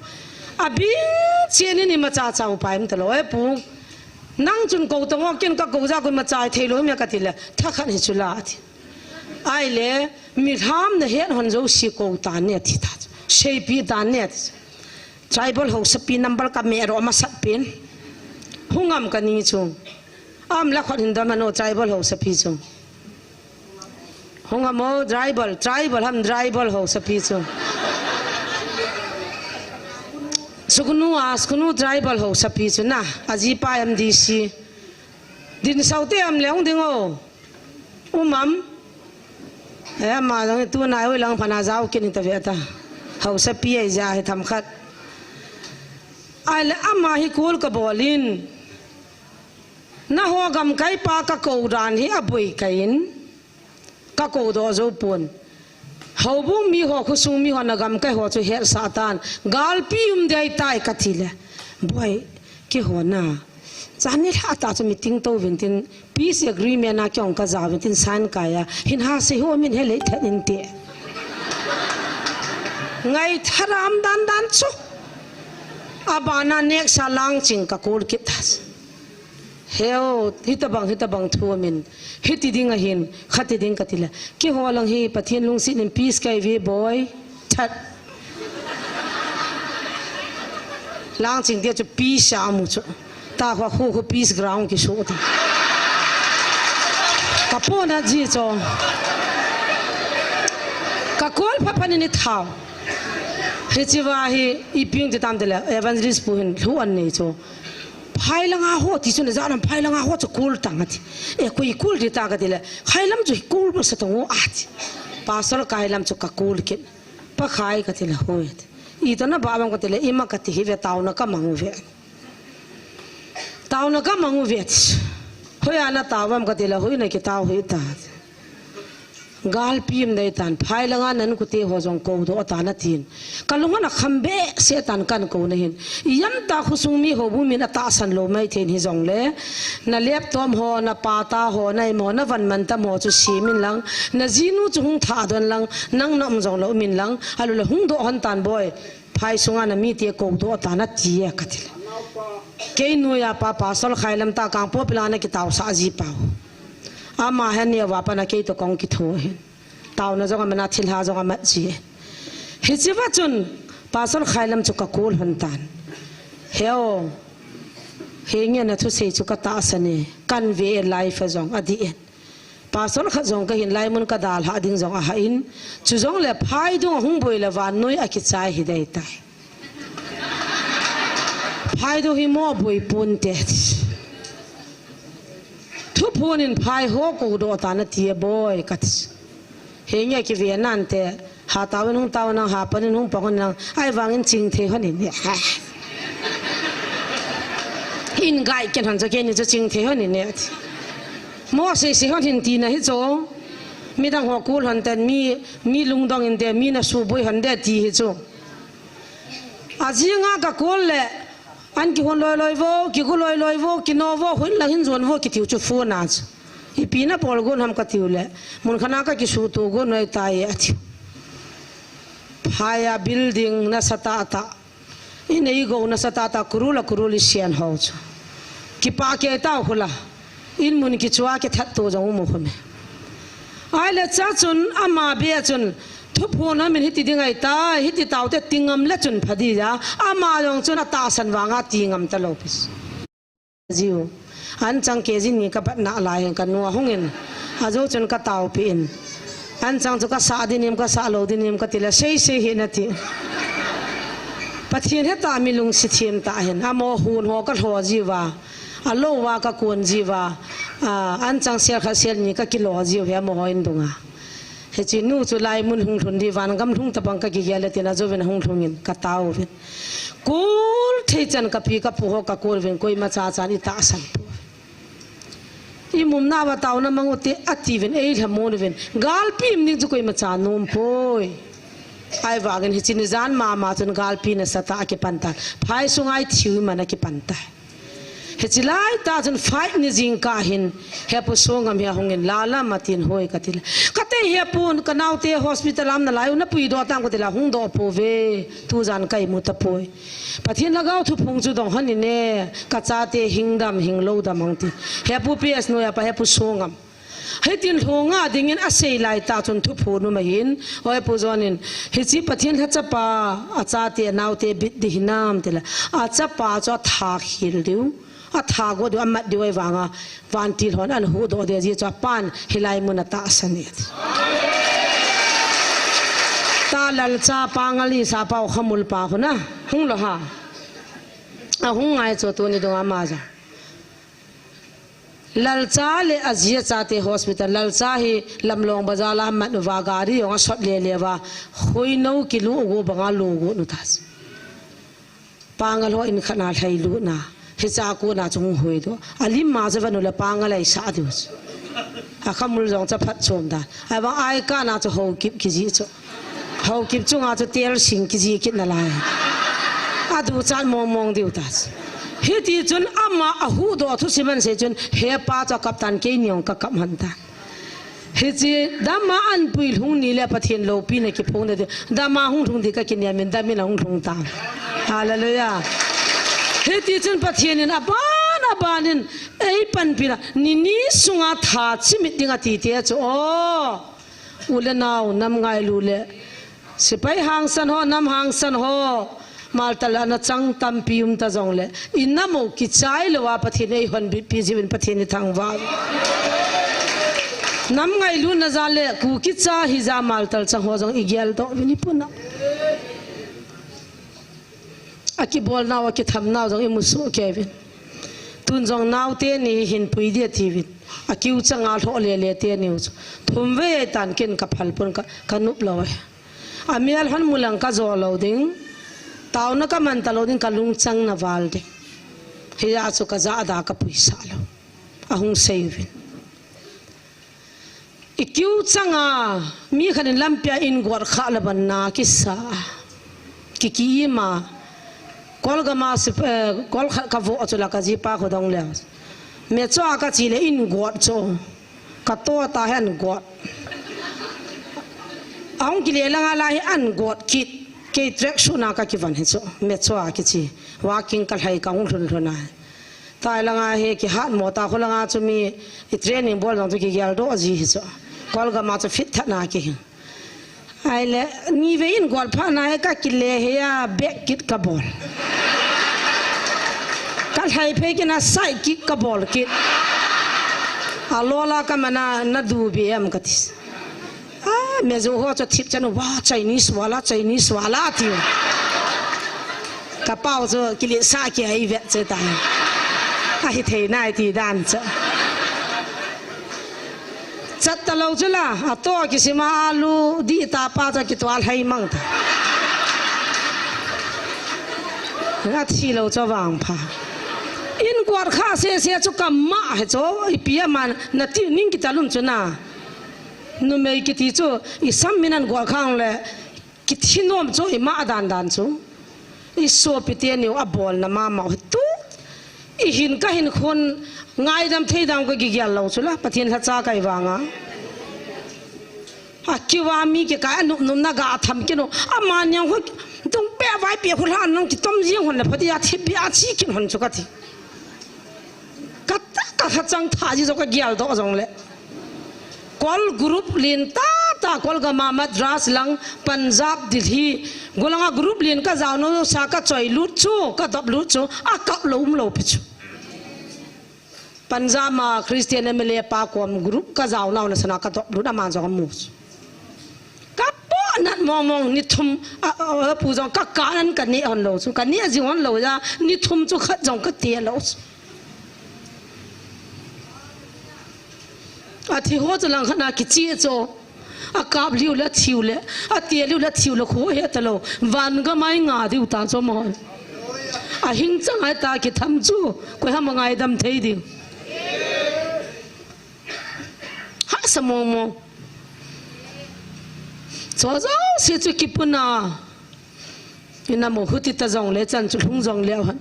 A bing chien in i ma cha cha u pa im ta lo e pu. Nang chun ko ta ngo ken ka ko ja ko ma cha thei lo me ka ti le. Tha khan hi chu la ti. Ai le mi ham na het hon jo si ko ta ne ti ta. Sei pi ta ne ti. Tribal hausapi number ka me ro ma sat pen. Hung am ka ni chu. Am la khot hin dam ano tribal hausapi chu. Hung am o tribal, tribal ham tribal hausapi chu. Sukunu a, sukunu tribal hausapi chu na. Aji pa M D C. Din sau te am le hung ding o. Um am. E, ama jong tu nai oi lang phana jao kin ta ve ta. Hausapi ai ja hi tham khat. Ai le ama hi kul ka bol in. Na ho gam kai pa ka ko dan hi a boi kai in. Ka ko do jo pun. Houbung mi ho, khosung mi ho, na gamkai ho chu hetsah tan. Galpi um dei tai kati le, boi, keiho na, chan nilhah tah chu meeting tou vintin, peace agreement a kei jong kajao vintin sign kai a, hin ha sei ho min he lei thet inte. Ngai tharam dan dan chu. Abana next a Langching ka call kit ta. Heo, hitabang, hitabang thu amin. Hiti ding ahin, khati ding kati le, keiho lang hi Pathen lungset in peace kai ve boi. That. Langching te chu peace a mu chu. Tahua khu khu peace ground kisu ta. Ka pona ji chu. Ka call pha pha ni ni thao. Hichi va hi ipi ung ti tam te le, evangelist pu hin lhu an nei chu. Phai langa ho ti chu na ja nam phai langa ho chu call tang ati. E koi call ti ta kati le. Khailam chu call ba sa tong ati. Pastor Khailam chu ka call kit. Pa Khai kati le hoi ati. Ito na ba bang kati le ima kati hi ve taona ka mang ve. Taona ka mang ve ati. Hoi ana tao bam kati le hoi na kitao hoi ta. Galpi um dei tan, phai langa nan kute ho jong kou doh tan atin. Ka lung ana kham behseh tan kan kou na hin. Ijemtia khosung mi houbung min atahsan lou mai thei in hijongle. Na laptop ho, na pata ho, na imo, na van mantam ho chu simin lang. Na jinu chu hung thah don lang. Nang na um jong lou min lang. Alou le hung doh hon tan boi. Phai sunga na mite kou doh tan ati e kati le. Kei noiya pa Pastor Khailam ta Kangpokpi langa na kitao sah ji pau. Ama hin neo va pat na kei to kong kitho hin. Taona jong aman a thilha jong amat ji. Hichi va chun, Pastor Khailam chu ka call hon tan. Heo, henge na thusei chu ka tahsan e, kan ve e live a jong ati e. Pastor khat jong ka hin lai mun ka dalha ding jong ahah in, chu jong le phai dung ahung boi le vannoi akichai hi dei tai. Phai dung hi mo boi pon te. Thuphon in phai ho kou doh tan ati e boi kati. Henge kive nante, ha tao in hung tao nang, ha pan in hung pan hon nang, ahivangin ching thei hon in. In gai ken hon chu kei ni chu ching thei hon in ati. Mo sei sei hon hin tina hi chu. Midang ho call hon ten mi, mi lungdong in de, mi na suboi hon de ti hi chu. Ajinga ka call le, an kihon loi loi vo, kigu loi loi vo, kino vo, hoi lang hin jon vo, kitiu chu phone a chu. Ipi na bol gon ham katiu le, mun khat a ka kisuto gon noi tai atiu. Phai a building nasa tah tah. In ei go nasa tah tah, kurul a kurul i sian ho chu. Kipah kei tau khula. In mun kichua kithat to jong um u khum e. Ahile cha chun ama bia chun thuphon a min hiti ding ahi tai, hiti tau te ti ngam le chun pha di ja. Ama jong chun atahsan vanga ti ngam ta lou pis. Jiu. An chang ke jin ni ka bat na lai hen ka nu a hung in. Ajo chun ka tau pi in. An chang chu ka sa di nim ka sa lou di nim ka ti le sei sei hi na ti. Pathen heta mi lungsi thim ta hen. Amo hun ho ka lho jiu va. A lo va ka kun jiu va, a, an chang sel khat sel ni ka kilo jiu hi amaho in dunga. Hichi nu chu lai mun hung lhun di van gam lhung tabang ka kigel le tin ajo vin hung lhung in ka tau vin. Kul thei chan ka pi ka pu ho ka kul vin koima cha chan i tahsan pu. I mum na va tau na mang u te ati vin ei lha mun vin. Galpi im ning chu koima cha num poi. Ahivangin hichi ni jan mama chun galpi nasa tah a kipan tan. Phai sunga i thiu i man a kipan tai. Hichi lai tah chun fight ni jingkah hin, hepu Songam hi ahung in, la la ma tin hoi ka ti le. Ka tei hepu, ka naute hospital a um nalai u, na puidoh tam ka ti le, hung doh pouve, tujan ka imu tapoi. Pathen lhagao thuphong chu dong hon in e, ka chate hing dam, hing lou dam hung ti. Hepu P S noiya pa hepu Songam. Hitin lhunga dingin asei lai tah chun thuphon um ahin, oi Pu John in, hichi Pathen lhachapa, achate, anaute bit di hinam ti le, achapa chu atha khel diu, atha go diu, amat diu ahivanga, vantil hon ana huhdoh diu aji chu apan hilai mun a tahsan e. Ta Lalcha Pangal i sapa u Khamul pa huna, hung lou ha. Ahung ngai chu tuni dunga ama ja. Lalcha le aji achate hospital, Lalcha hi Lamlong bazar la mat uva gari jong asot lele uva, khoinou kilu ugu banga lu ugu nu ta. Pangal ho in khat na lhai lu na, hicha ko na chung hoi do. Alim ma ja vanu le Pangal ai sa diu. Akhamul jong cha phat chom dan. Ai bang ai ka na chu ho kip kiji chu. Haokip chunga chu tel sing kiji kit nalai. Aduchat mong mong diu ta. Hiti chun ama ahuhdoh thusim ahin sei chun, he pa chu akap tan, keini jong kakap hon tan. Hiche dama ahin puilhung ni le Pathen loupina kiphong na di. Dama hung lhung di kakinemin, damin ahung lhung tan. Hallelujah. Hiti chun Pathen in aban abanin eipanpina, nini sunga tha chimit ding ati te chu, o, u le nao, nam ngailu le, sepai hangsan ho, nam hangsan ho, maltal ana chang tampi um ta jongle, inam u kichai louva Pathen in eihonbitpi jiuvin Pathen ithangvah. Nam ngailutna jal le Kuki cha hija maltal chang ho jong igeldoh uvin ipuna. Akibolnau, akithamnau jong imusoh kei uvin. Tun jong naote ni hinpui dia tiuvin. Akiu changa lhoh lele teni u chu. Thumvei tan ken kaphal pon ka, kanop lou e. Amel hon mulang kajo lou ding. Taona kaman talou ding, kalungchang na val ding. Hia chu kajah da kapuisah lou. Ahung sei uvin. Ikiu changa, mi khat in lampia in got kha le ban na kisa. Kiki ima. Kolgama sip, eh, kol khat kavoh chu la kajipa khodong le. Mechoa kachi le in got chu. Kato ta hen got. Ahung kile langa la hi an got kit. Kei track suit na kakivan hi chu. Mechoa kichi. Walking kalhai kahung lhun lhun a. Tai langa hi kihat mo ta, kholanga chu mi i training bol jong chu kigeldoh ji hi chu. Kolgama chu fit that na kihi. Ahile, nivei in got phat na hi kakile hi a, bek kit kabol. Kalhai phei kit na, side kick kabol kit. Alola kamana, na dubi em kati. Ah, mejo ho chu thip chan, "Wah, Chinese wala, Chinese wala," tiu. Kapau chu kilisa kia ivet che ta. Ahithei nai ti dan chu. Chat talou chu la, ato kisima alu di ta pa chu kitual hai mang ta. Athi lou chu vangpha. In got kha sese chu kama hi chu, ipi aman nati ning kitalum chu na. Numei kiti chu, isam min an got khang le, kithinom chu, ima dan dan chu. Isopi teni u abolna mama u tu. Ihin kahin khon ngaidam theidam kakigel lou chu la, Pathen lhacha kahi vanga. Akiu a mi kikai anop nop na ga atham kinu. Amani ang khu, dungpe avaipi khu lhan nang kitom jing hon le, phati a thipi a chi kin hon chu kati. Ka, ka lhachang tha ji jong kageldoh jongle. Kol group lentah tah, Kolgama, Madras lang, Punjab, Delhi. Golanga group len kajao nau sa kachoi lut chu, kadop lut chu, akap lou umlou pi chu. Punjab ma Christian M L A pa kom group kajao nau na sana kadop lut, aman jong amu chu. Kapohnat mong mong, ni thum, a, a, a, pu jong ka, ka nan kaneh hon lou chu, kaneh jing hon lou ja, ni thum chu khat jong kate lou chu. Athi ho chu langkhat na kichi chu. Akap liu le, athiu le, ate liu le, athiu le, khu he talou. Van gam a inga diu ta chu amahon. Ahing chang a ta kitham chu, koi ham angaidam thei diu. Hahsa mong mong. Chu jouse chu kipuna. Inam u huti ta jongle, chan chu lhung jongle hen.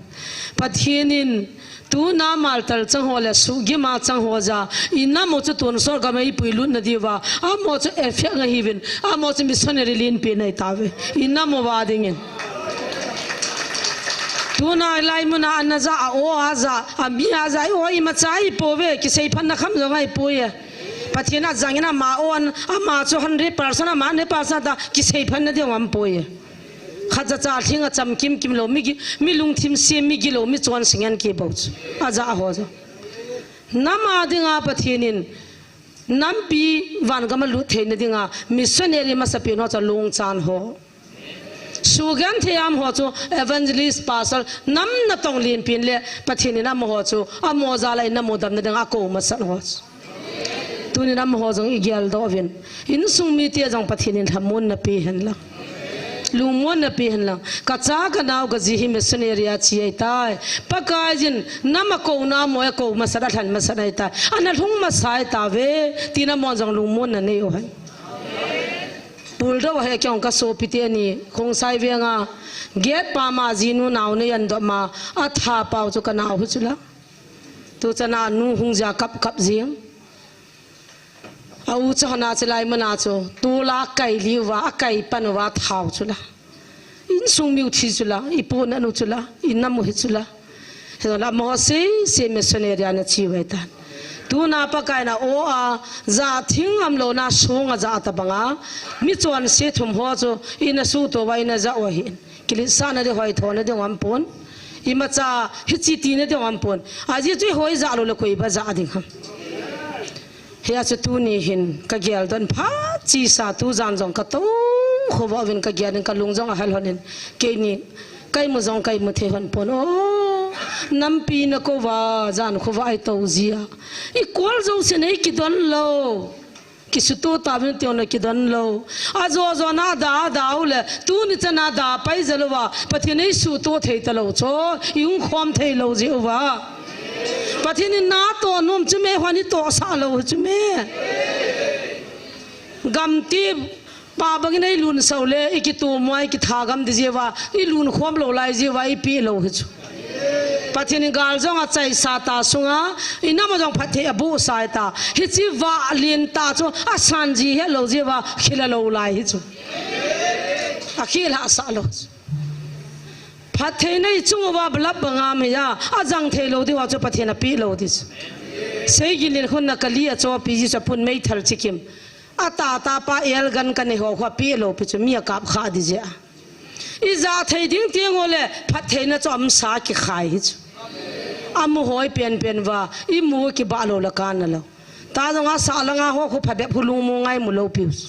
Pathen in tuna maltal chang ho le suhgim a chang ho ja, inam u chu tonsot gam a eipui lut na diuva, amaho chu effect ahiuvin, amaho chu missionary lenpen ahi tauve. Inam uva dingin. Tuna lai muna ana ja, a o a ja, a mi a ja, o imacha ahipouve, kiseiphatna kham jong ahipoi e. Pathen a jangin ama o an, ama chu hundred percent, ama hundred percent ta, kiseiphatna ding aumpoi e. Khat ja cha lhing a chamkim kim lou, mi gi-, mi lungthim sem, mi gilou, mi chonse ngen kibou chu. Aja ho chu. Nam a dinga Pathen in, nampi van gam a lut theina dinga, missionary masapen ho chu lungchan ho. Sugenthei a um ho chu evangelist, pastor, nam natong lenpen le Pathen in amaho chu, amaho jal a inam u damna dinga akou masat ho chu. Tunin amaho jong igeldoh uvin. Insung mite jong Pathen in lhamonna pe hen lang. Lungmonna pe hen lang. Kacha kanao kaji hi missionary a che ahitai. Pakaiyin nam akouna amaho akou masat, alhen masat ahitai. Ana lhung masa ahi tauve. Tin amahon jong lungmonna nei u hen. Puldo he kyong ka sopi teni, Khongsai venga, get pa ma jinu nau ne yan do ma, a tha pau chu ka nau hu chula. Tu chana nu hung ja kap kap jing. A u cha hona chilai mana chu, tu la kai liu va, a kai pan va thau chula. Insung miu thi chula, i pu na nu chula, i namu hi chula. Hela mo se, se missionary ana chi vai tan. Tu na pa kai na o a, ja thing am lo na sung a ja ta banga. Mi chon se thum ho chu, i na su to vai na ja o hin. Kilit sa na de hoi tho na de ngam pon. I ma cha, hi chi ti na de ngam pon. A ji chu hoi ja lo le koi ba ja ding ham. Hia chu tuni hin ka gel don pha chi sa tu jan jong ka to kho va vin ka gel in ka lung jong a hal hon in keini kai mu jong kai mu thei hon pon o nampi na ko va jan kho va ai to jia i kol jo se nei ki don lo ki su to ta vin ti on ki don lo a jo jo na da da u le tuni cha na da pai ja lo va Pathian ei su to thei ta lo cho i ung khom thei lo ji u va. Pathian in na to nom chu me hwan i to sa lo chu me. Gam ti pa bangin ei lun sau le i ki tu muai ki tha gam di jiwa i lun khom lo lai jiwa i pi lo hi chu. Pathian in gal jong a chai sa ta sunga i nam jong phat thei a bu sai ta hi chi va lin ta chu a san ji he lo jiwa khila lo lai hi chu. A khila sa lo chu. Phat theina i chung uva balap banga mei a, a jang thei lo diu a chu Pathian a pi lo di chu. Sei gilin hun na kali a cho pi ji sa pun mei thal chikim. A ta ta pa el gan ka nei ho kho pi lo pi chu mi a kap kha di je a. I ja thei ding tiang o le phat theina chu am sa ki khai hi chu. A mu hoi pen pen va, i mu ki ba lo la ka na lo. Ta jong a sa la nga ho khu pha bep khu lung mu ngai mu lo pi chu.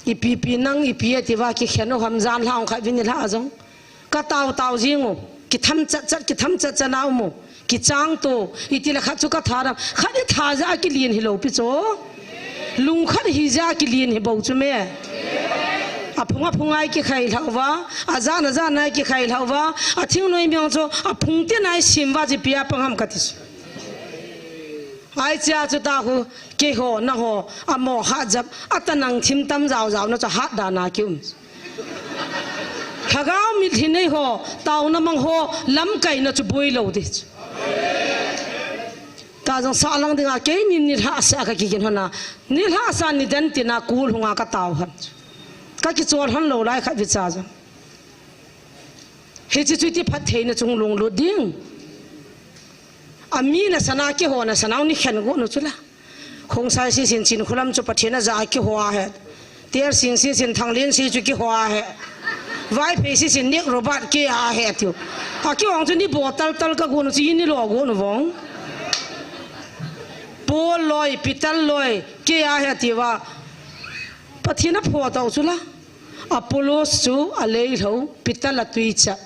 Ipi pi nang ipi ati va ki khen u ham jan hlang khat vin i hla jong. Ka tau tau jing u. Ki tham chat chat, ki tham chat chat na u mu. Ki chang tu. I ti la khat chu ka tha ram. Khat i tha ja ki lin hi lo pi cho. Lung khat hi ja ki lin hi bo chu me. A phung a phung ai ki khai hlau va. A jan a jan ai ki khai hlau va. A thing noi miang chu. A phung ti nai sim va ji pia pang ham ka ti chu. Ai chia chu ta khu. Keiho, nangho, amo ha jap, ata nang thim tam jao jao na chu hat da na ki um. Lhagao mitlhi nei ho, tau na mang ho, lam kai na chu boi lo di. Ta jong sa lang dinga, kei nin ni lha sa ka ki gin hona, ni lha sa ni den ti na kul hunga ka tau han. Ka ki chol han lo lai khat vi cha jong. Hi chi chu ti phat thei na chung lung lut ding. A mi na sana keiho na sana ni khen go nu chu la. Khongsai sisin Chinkholam chu Pathian a ja a kiho a he. Teersing sisin Thanglinsei chu kiho a he. Vaiphei sisin Nick Robert kei a he tiu. A kihong chu ni bo tal tal ka gon u chu ni lo gon u vong. Paul loi, Peter loi kei a he tiu va. Pathian a pho tau chu la. Apollos chu a lei lo, Peter a tui cha.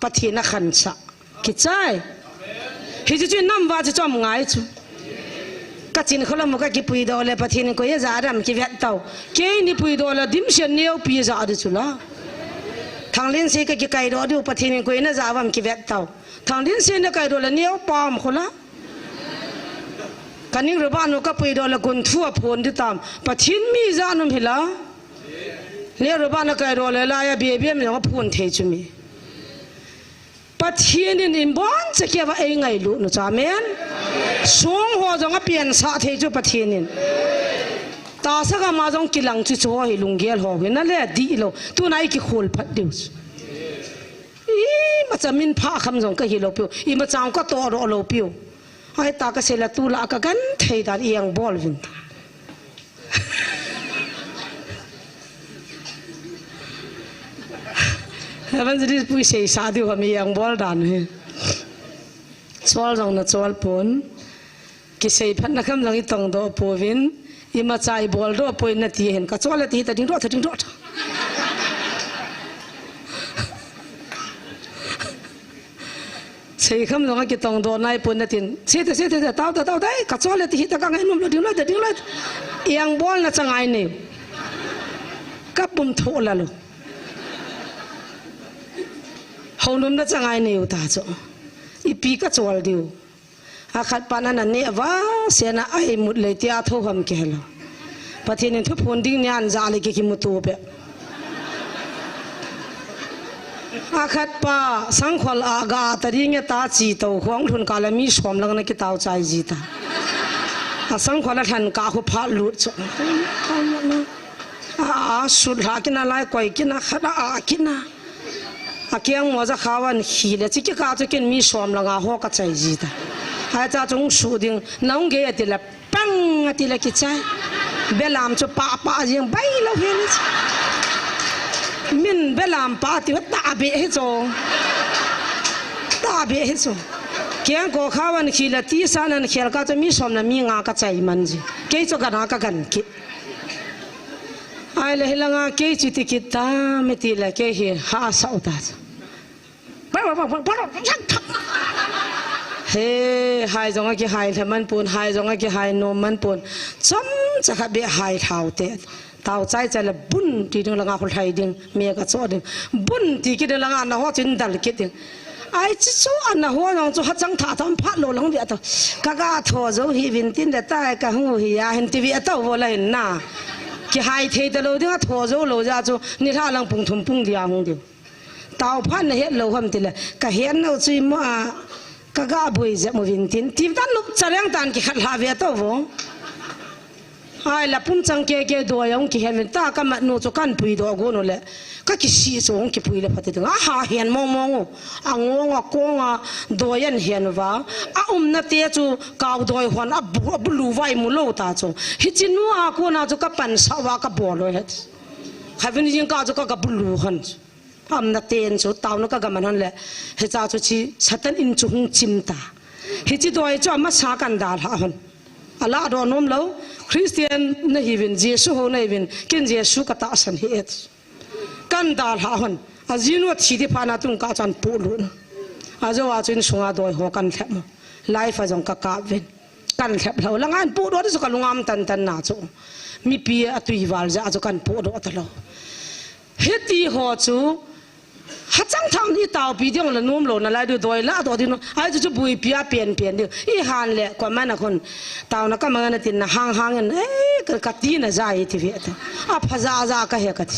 Pathian a khan cha. Kichai. Hi chu chu nam va chu chom ngai chu. Ka Chinkholam ka kipui do le Pathian in koi a ja ram ki vet tau. Kei ni pui do le dim sian neo pi ja di chu la. Thanglinsei ka ki kai do di Pathian in koi na ja vam ki vet tau. Thanglinsei na kai do le neo pam kho la. Ka Nick Robert nu ka pui do le kun thu a phon di tam. Pathian mi ja num hi la. Nick Robert na kai do le la ya bia bia mi jong a phon thei chu mi. Pathian in in bon cha kia va ei ngailut nu cha men. Sung ho jong a pian sa thei chu Pathian in. Ta sa ka ma jong kilang chu chu hi lunggel ho hi na le di lo. Tu nai ki khol phat diu. I ma cha min pha kham jong ka hi lo piu. I ma chang ka to ro lo piu. Ai ta ka sei la tu la ka gan thei dan iang bol vin. Evangelist pui sei sa diu ham iang bol dan hi. Chol jong na chol pon. Ki sei phat na kham jong i tong do po vin. I ma cha i bol do po na ti hen. Ka chol la ti ta ding do ta ding do ta. Sei kham jong a kitong do nai pon na tin. Sei te, sei te, sei, tau ta, tau ta, ei, ka chol le ti hi ta ka ngai nom lo ding lo, ding lo. Iang bol na cha ngai nei. Ka pum tho la lo. Ho nom na cha ngai nei u ta cho. Ipi ka chol diu. A khat pa na na ne va, se na ai mut le ti a tho ham ke lo. Pathen in thuphon ding nian ja le kikimuto pe. Akhat pa, sangkhol a ga ta ding e ta chi to khong lhun ka la mi som lang na kitao chai ji ta. A sangkhol a lhan ka khu phat lut chu. A, a, sut lha kina lai koi kina khat a, a kina. A kiang mo ja khawan khi le chi ki ka chu kin mi som lang a ho ka chai ji ta. Ai cha chung su ding, nang ge ati le pang ati le kichai. Belam chu pa pa jing bai lo he ni. Min belam pa ti ta be he cho. Ta be he cho. Kiang ko khawan khi le ti sa nan khel ka chu mi som na mi nga ka chai man ji. Kei chu ka na ka gan ki. Ai le hilanga kei chu ti kit ta me ti le kei hi ha sau ta chu. He, hai jong a kihai lha man pon, hai jong a kihai nom man pon. Chom cha kha be hai lhau te. Tao chai chai le bun ti ding langa khu lhai ding, me ka cho ding. Bun ti ki ding langa na ho chin dal ki ding. Ai chi chu ana ho jong chu ha chang tha tham phat lo lang ve ta. Ka ga tho jo hi vin tin le tai ka hu hi ya hin ti ve ta vo la hin na. Kihai thei ta lo ding a tho jo lo ja chu ni lha lang pung thum pung dia hung ding. Tao phat na het lo ham ti le, ka het nau chu i mo a, ka ga boi jep mo vin tin. Ti tan lup chareng tan ki khat lha ve to vo. Ai la pun chang ke ke doi a hung ki hen vin ta ka mat nu chu kan pui do go nu le. Ka ki si chu hung ki pui le phat ti ding. A ha hen mong mong u. A ngong a kong a doi an hen va. A um na te chu kau doi hon a bu, a bulu vai mu lo ta chu. Hi chi nu a ko na chu ka pan sa va ka bol lo het. Kha vin jing ka chu ka ka bulu hon. Amna ten chu tauna ka gaman hon le. Hicha chu chi Satan in chu hung chim ta. Hichi doi chu ama sa kan dal ha hon. Ala do nom lo. Christian na hi vin, Jesu ho na hi vin, kin Jesu ka ta san hi et. Kan dal ha hon. A jinu a thi di pha na tung ka chan pu lu. A jo a chu in sunga doi ho kan lhep mo. Life a jong ka kap vin. Kan lhep lo. Langa in pu do di chu ka lungam tan tan na chu. Mi pi a tui val ja chu kan pu do ta lo. Hiti ho chu, ha chang thang ni tao pi ding la nom lo na lai du doi la do ding no. Ai chu chu bui pi a pen pen ding. I han le ko man a khun. Tao na ka mang na tin na hang hang in, eh, ka, ka ti na ja i ti ve ta. A pha ja ja ka he ka ti.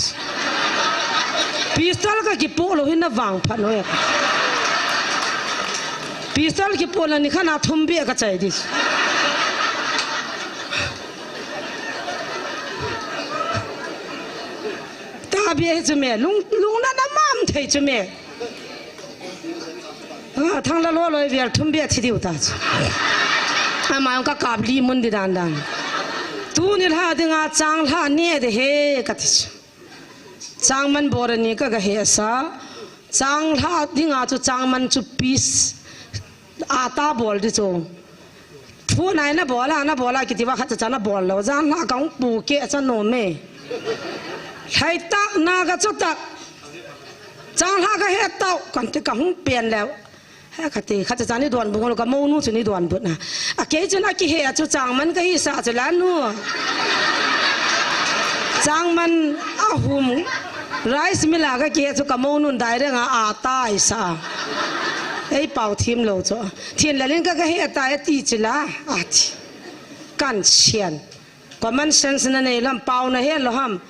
Pistol ka ki pu lo hin na vang pha no ya. Pistol ki pu la ni khan a thum be ka chai di. Ta bia hi chu me, lung, lung na na mam thei chu me. Ah, thang la lo lo vel thum bia thi diu ta chu. Ama ka kap li mun di dan dan. Tu ni lha dinga chang lha ne de he ka ti chu. Chang man bor ni ka ga he sa. Chang lha dinga chu chang man chu piece. A ta bol di chu. Thu nai na bol a, na bol a, kiti va khat cha na bol lo. Jan la ka hung pu ke cha no me. Lhai tak na ka chu tak. Chang la ka he tau, kan ti ka hung pen leo. He ka ti, khat cha ni don bu lo ka mo nu chu ni don bu na. A ke chu na ki he chu chang man ka hi sa chu la nu. Chang man a hum. Rice mill a ka ki he chu ka mo nun dai renga a tai sa. Ei pau thim lo chu. Thin lalin ka, ka he ta e ti chi la, a ti. Kan sian. Common sense na nei lam pau na he lo ham.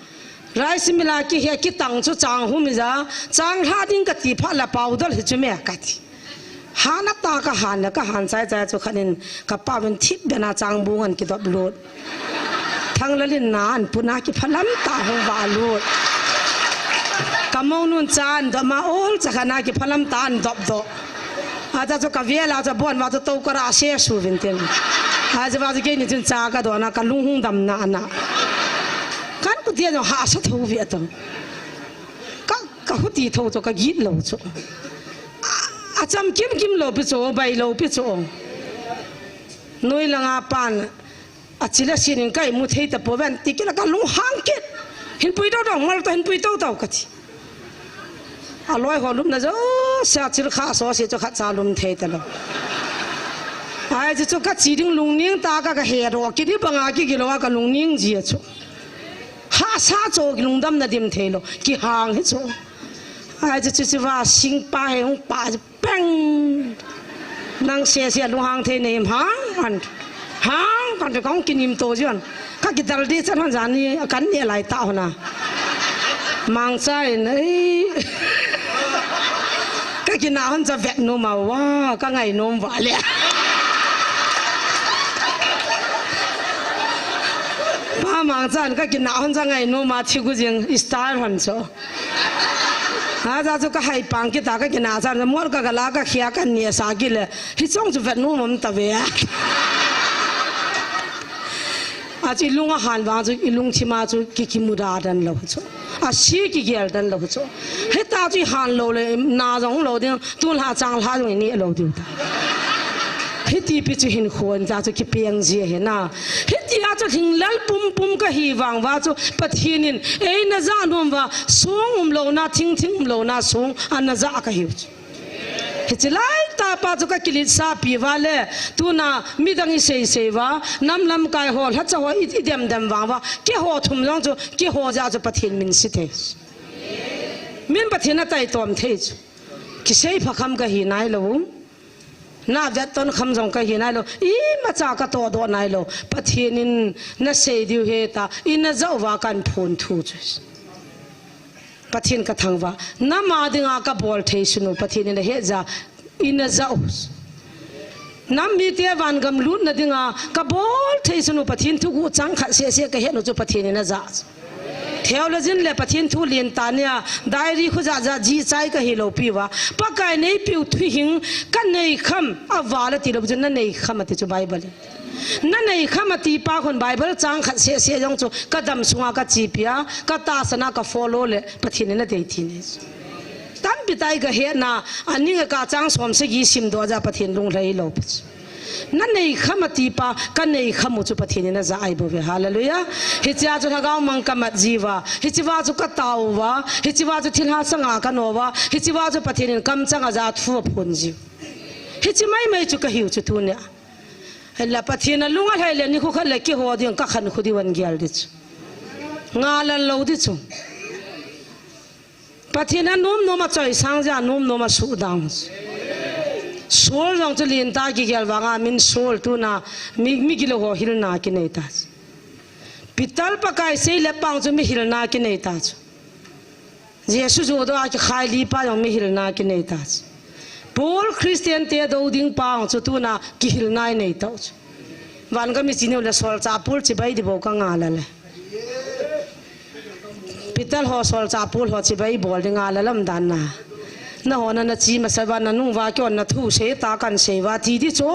Rice mill a ki he ki tang chu chang hum i ja. Chang lha ding ka ti pha la pau dol hi chu me ka ti. Han a ta ka han le ka han chai chai chu khanin ka pau vin thip bena chang bu ngan ki dop lut. Thang lalin na an pu na ki phalam ta hung va lut. Ka mo nun cha an dop ma ol cha kha na ki phalam ta an dop do. A ta chu ka vel a cha bon ma chu to ka ra se su vin tin. A cha va chu ke ni chin cha ka do na ka lung hung dam na na. Kan ku tia no ha sa tho vi a to. Ka, ka hu ti tho chu ka git lo chu. A, a cham kim kim lo pi chu, bai lo pi chu. Noi langa pan. A chila sinin kai mu thei ta po ven ti kila ka lung hang kit. Hin pui tau tau, ngal ta hin pui tau tau ka ti. A loi ho lum na jo, sa chil kha so si chu khat cha lum thei ta lo. Ai chu chu ka chi ding lung ning ta ka ka he ro, ki di banga ki ki lo ka lung ning ji chu. Ha sa chu lung dam na dim thei lo, ki hang hi chu. Ai chu chu chu va sing pa he hung pa Peng! Nang se se lung hang thei nei hang an. Hang! Kan pe kong kinim to jian. Ka kidal di chan hon jani kan ne lai ta hona. Mangcha in ei. Ka kina hon cha vet nom a wa ka ngai nom va le. Pa Mangcha in ka kina hon cha ngai nom a thi gu jing style hon cho. Ha, ja chu ka hai pang kita ka kina cha mol ka gala ka khia ka ne sa ki le. Hi chong chu vet nom um ta ve a. A chu i lung a han vang chu i lungthim a chu ki kimuda dan lo chu. A si kigel dan lo chu. Heta chu i han lo le na jong lo ding, tun ha chang lha jong i ne lo ding ta. Hiti pi chu hin khon ta chu kipeng ji he na. Hiti a chu hinglel pum pum ka hi vang va chu Pathen in ei na ja nom va song um lo na, thing thing um lo na song a na ja ka hiu chu. Hichi lai ta pa chu ka kilit sa pi va le, tuna midang i sei sei va, nam lam kai ho, lhacha ho i, i dem dem vang va, ke ho thum jong chu, ke ho ja chu Pathen min si thei. Min Pathen a tai tom thei chu. Kisei pha kham ka hi nai lo. Na vet ton kham jong ka hi nai lo. I ma cha ka to do nai lo. Pathen in na sei diu he ta, i na jau va kan phun thu chu. Pathen ka thangvah, nama dinga ka bol thei sunu, Pathen in a het ja, in a ja u. Nam mite van gam lutna dinga ka bol thei sunu, Pathen thu gu chang khat se se ka het nu chu Pathen in a ja. Theologian le Pathen thu lien ta nia, diary khu ja ja ji chai ka hi lo pi va. Pakai nei piu thu hing ka nei kham a va la ti lo chu na nei kham a ti chu Bible in. Na nei kham a ti pa khun Bible chang khat se se jong chu ka dam sunga ka chi pia, ka ta sana ka follow le Pathen in a dei ti nei. Tampi tai ka he na, a ning a ka chang som se gi sim do ja Pathen lung hlei lo. Na nei kham a ti pa, ka nei kham u chu Pathen in a ja ai bo ve. Hallelujah. Hichia chu lhagao mang ka mat ji va. Hichi va chu ka tau va. Hichi va chu thil ha sanga ka no va. Hichi va chu Pathen in kam chang a ja thu a phun ji. Hichi mai mai chu ka hiu chu tu nia. Hela Pathen a lung a hlei le ni khu khat le ki ho ding ka khan khu di van gial di chu. Nga lal lo di chu. Pathen a nom nom a choi sang ja nom nom a su dang. Sol jong chu lin ta ki gial vanga min sol tu na mi, mi gilo ho hil na ki nei ta. Pital Pakai sei le pang chu mi hil na ki nei ta chu. Jesu jo do a ki khai li pa jong mi hil na ki nei ta chu. Paul Christian te do ding pa jong chu tu na ki hil na nei ta chu. Van ka mi chi neu le sol cha pul chi bai di bo ka nga la le. Pital ho sol cha pul ho chi bai bol di nga la lam dan na. Na ho na na chi ma sa va na nung va ki on na thu sei ta kan sei va ti di chu.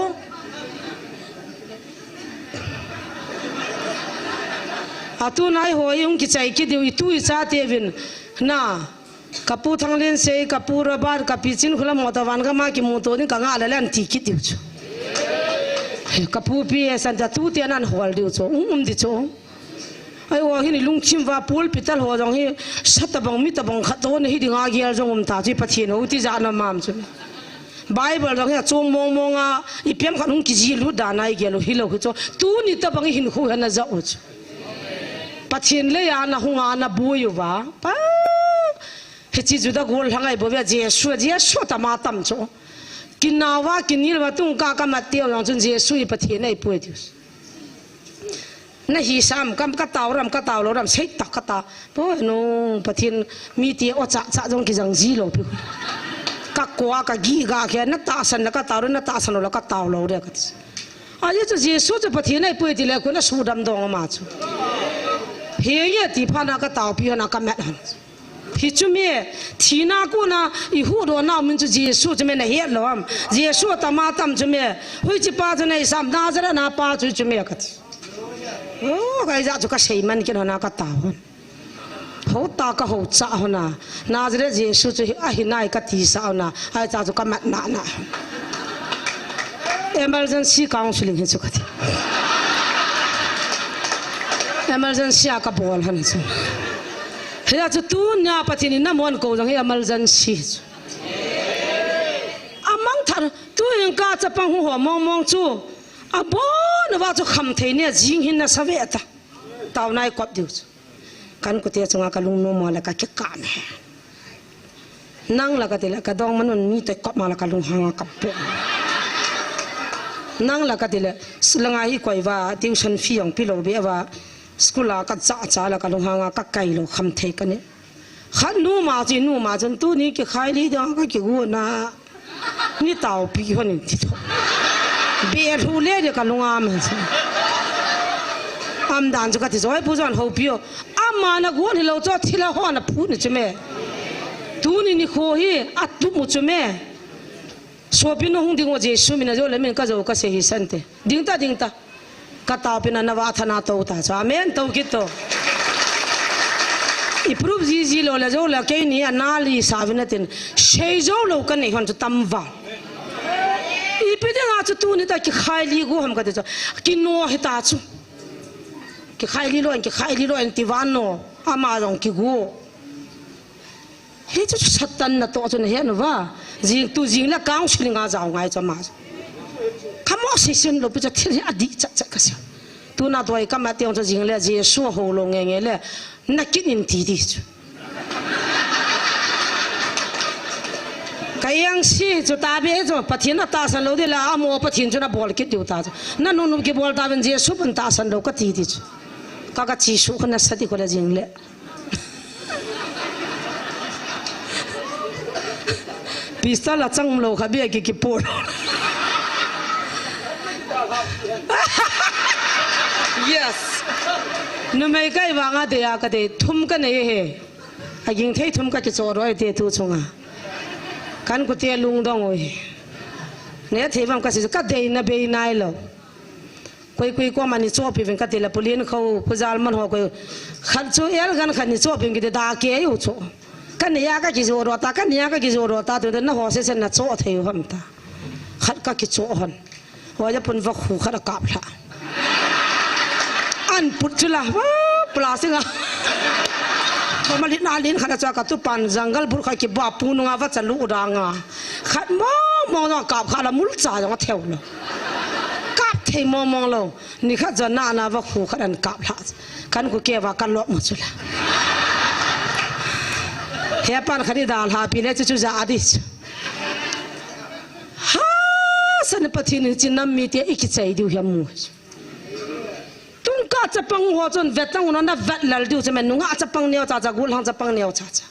A tu nai ho i hung ki chai ki diu i tu i cha te vin na. Ka pu Thanglen sei, ka pu Robert, ka pi Chin Khula mo ta van ka ma ki mu to ni ka nga la lan ti ki diu chu. Ka pu pi e san ta tu te nan hol diu chu. Um, um di chu. Ai wa hin lungthim va pul pital ho jong hi sa ta bang mi ta bang khat to na hi ding a gial jong um ta chu Pathen ho ti ja na mam chu. Bible jong hi a chung mong mong a, i piam khat hung ki ji lu da na i gial u hi lo hi chu. Tu ni ta bang i hin khu ha na ja u chu. Pathen le ya na hung a na bu yu va. Pa. Hichi Juda gol hlangai bo ve Jesu, Jesu ta ma tam chu. Kinawa, kinil wa tung ka ka mat teu jong chun Jesu i Pathen ai pui tiu. Na hi sam kam ka tau ram, ka tau lo ram, sei ta ka ta. Po no, Pathen mi ti o cha cha jong ki jang ji lo pi. Ka kwa ka gi ga khe, na ta san na ka tau, na ta san lo ka tau lo re ka ti. A ye chu Jesu chu Pathen ai pui ti le ko na su dam dong ma chu. He ye ti pha na ka tau pi na ka mat han. Hi chu me, thina kona i huhdohna min chu Jesu chu me na het lou am. Jesu a tama tam chu me, hoiche pa chu nei sam, Nazareth na pa chu chu me ka ti. Oh, ka ijat chu ka sei man kit hona ka tao. Ho ta ka ho cha hona. Nazareth Jesu chu hi, ahi nai ka ti sa hona. Ai cha chu ka mat na na. Emergency counseling hi chu ka ti. Emergency a ka bol han chu. Hia chu tunia Pathen in na mon ko jong hi emergency chu. A mang thar tu in ka chapang hu ho mong mong chu. A bon va chu kham thei ne jing hin na sa ve ta. Tau nai kop diu chu. Kan kute chunga ka lungnom mo le ka kikah ne. Nang la ka ti le ka dong manun mi te kop ma la ka lunghang a ka po. Nang la ka ti le, langa hi koi va, tuition fee jong pe lou be va, school a ka cha cha la ka lunghang a ka kai lou kham thei ka ne. Khat nu ma chi nu ma chun tuni kikhai li dang ka kigu na. Ni tao pi hon in ti to. Be lhu le de ka lunga ma chi. Am dan chu ka ti joi pu jon ho pi o. Ama na gu ni lo cho thila ho na phu ni chu me. Tuni nikho hi a tu mu chu me. Sopi nu hung ding o Jesu min a jo le min ka jo ka se hi sante. Ding ta, ding ta. Ka tao pi na na va thana to ta. Amen. To kit to. I proof ji ji lo le jo le kei ni a na li sa vin a tin. Sei jo lo ka nei hon chu tam va. I pi ding a chu tuni ta kikhai li gu ham ka ti chu. Ki no hi ta chu. Kikhai li lo, kikhai li lo, ti van no. Ama jong kigu. Hichu chu Satan na to chu na he nu va. Jing tu jing la counseling a jao ngai chu ama. Ka mo si sin lo pi chu thil hi a di cha cha ka si. Tu na doi ka ma tiang chu jing le Jesu ho lo nge nge le. Na kin in ti di chu. Ka yang si chu ta be chu Pathian a ta san lo di la amo Pathian chu na bol kit diu ta chu. Na nu nu ki bol ta ben Jesu ban ta san lo ka ti di chu. Ka ka chi su ka na sa di ko la jing le. Pistol a chang lo kha bia ki ki por. Yes. Numei kai vanga te a ka te thum ka nei he. A ging thei thum ka ki cho roi te tu chunga. Kan ku te lung dong oi. Ne thei vam ka si ka dei na bei nai lo. Koi koi ko mani cho pi vin ka ti la pulin kho pu jal man ho koi. Khat chu el gan khat ni cho pi ki ti da ke u cho. Ka ni ya ka ki jo ro ta, ka ni ya ka ki jo ro ta, tu na ho se sen na cho thei u ham ta. Khat ka ki cho hon. Ho ja pun va khu khat a kap hla. An put chu la, va, plastic a. Ba ma lin a lin khat a cha ka tu pan jungle bur kha ki ba pu nunga va cha lu da nga. Khat mo mo jong kap kha la mul cha jong a theu lo. Kap thei mo mo lo. Ni khat jan na na va khu khat an kap hla. Kan ku ke va ka lop mo chu la. He pan khat i da hla pi le chu chu ja a di chu. Ha, san Pathian in chin nam mi te i kichai diu hiam mu. Tungka chapang ho chun vet tang un na vet lal diu che men nunga chapang neo cha cha gul hang chapang neo cha cha.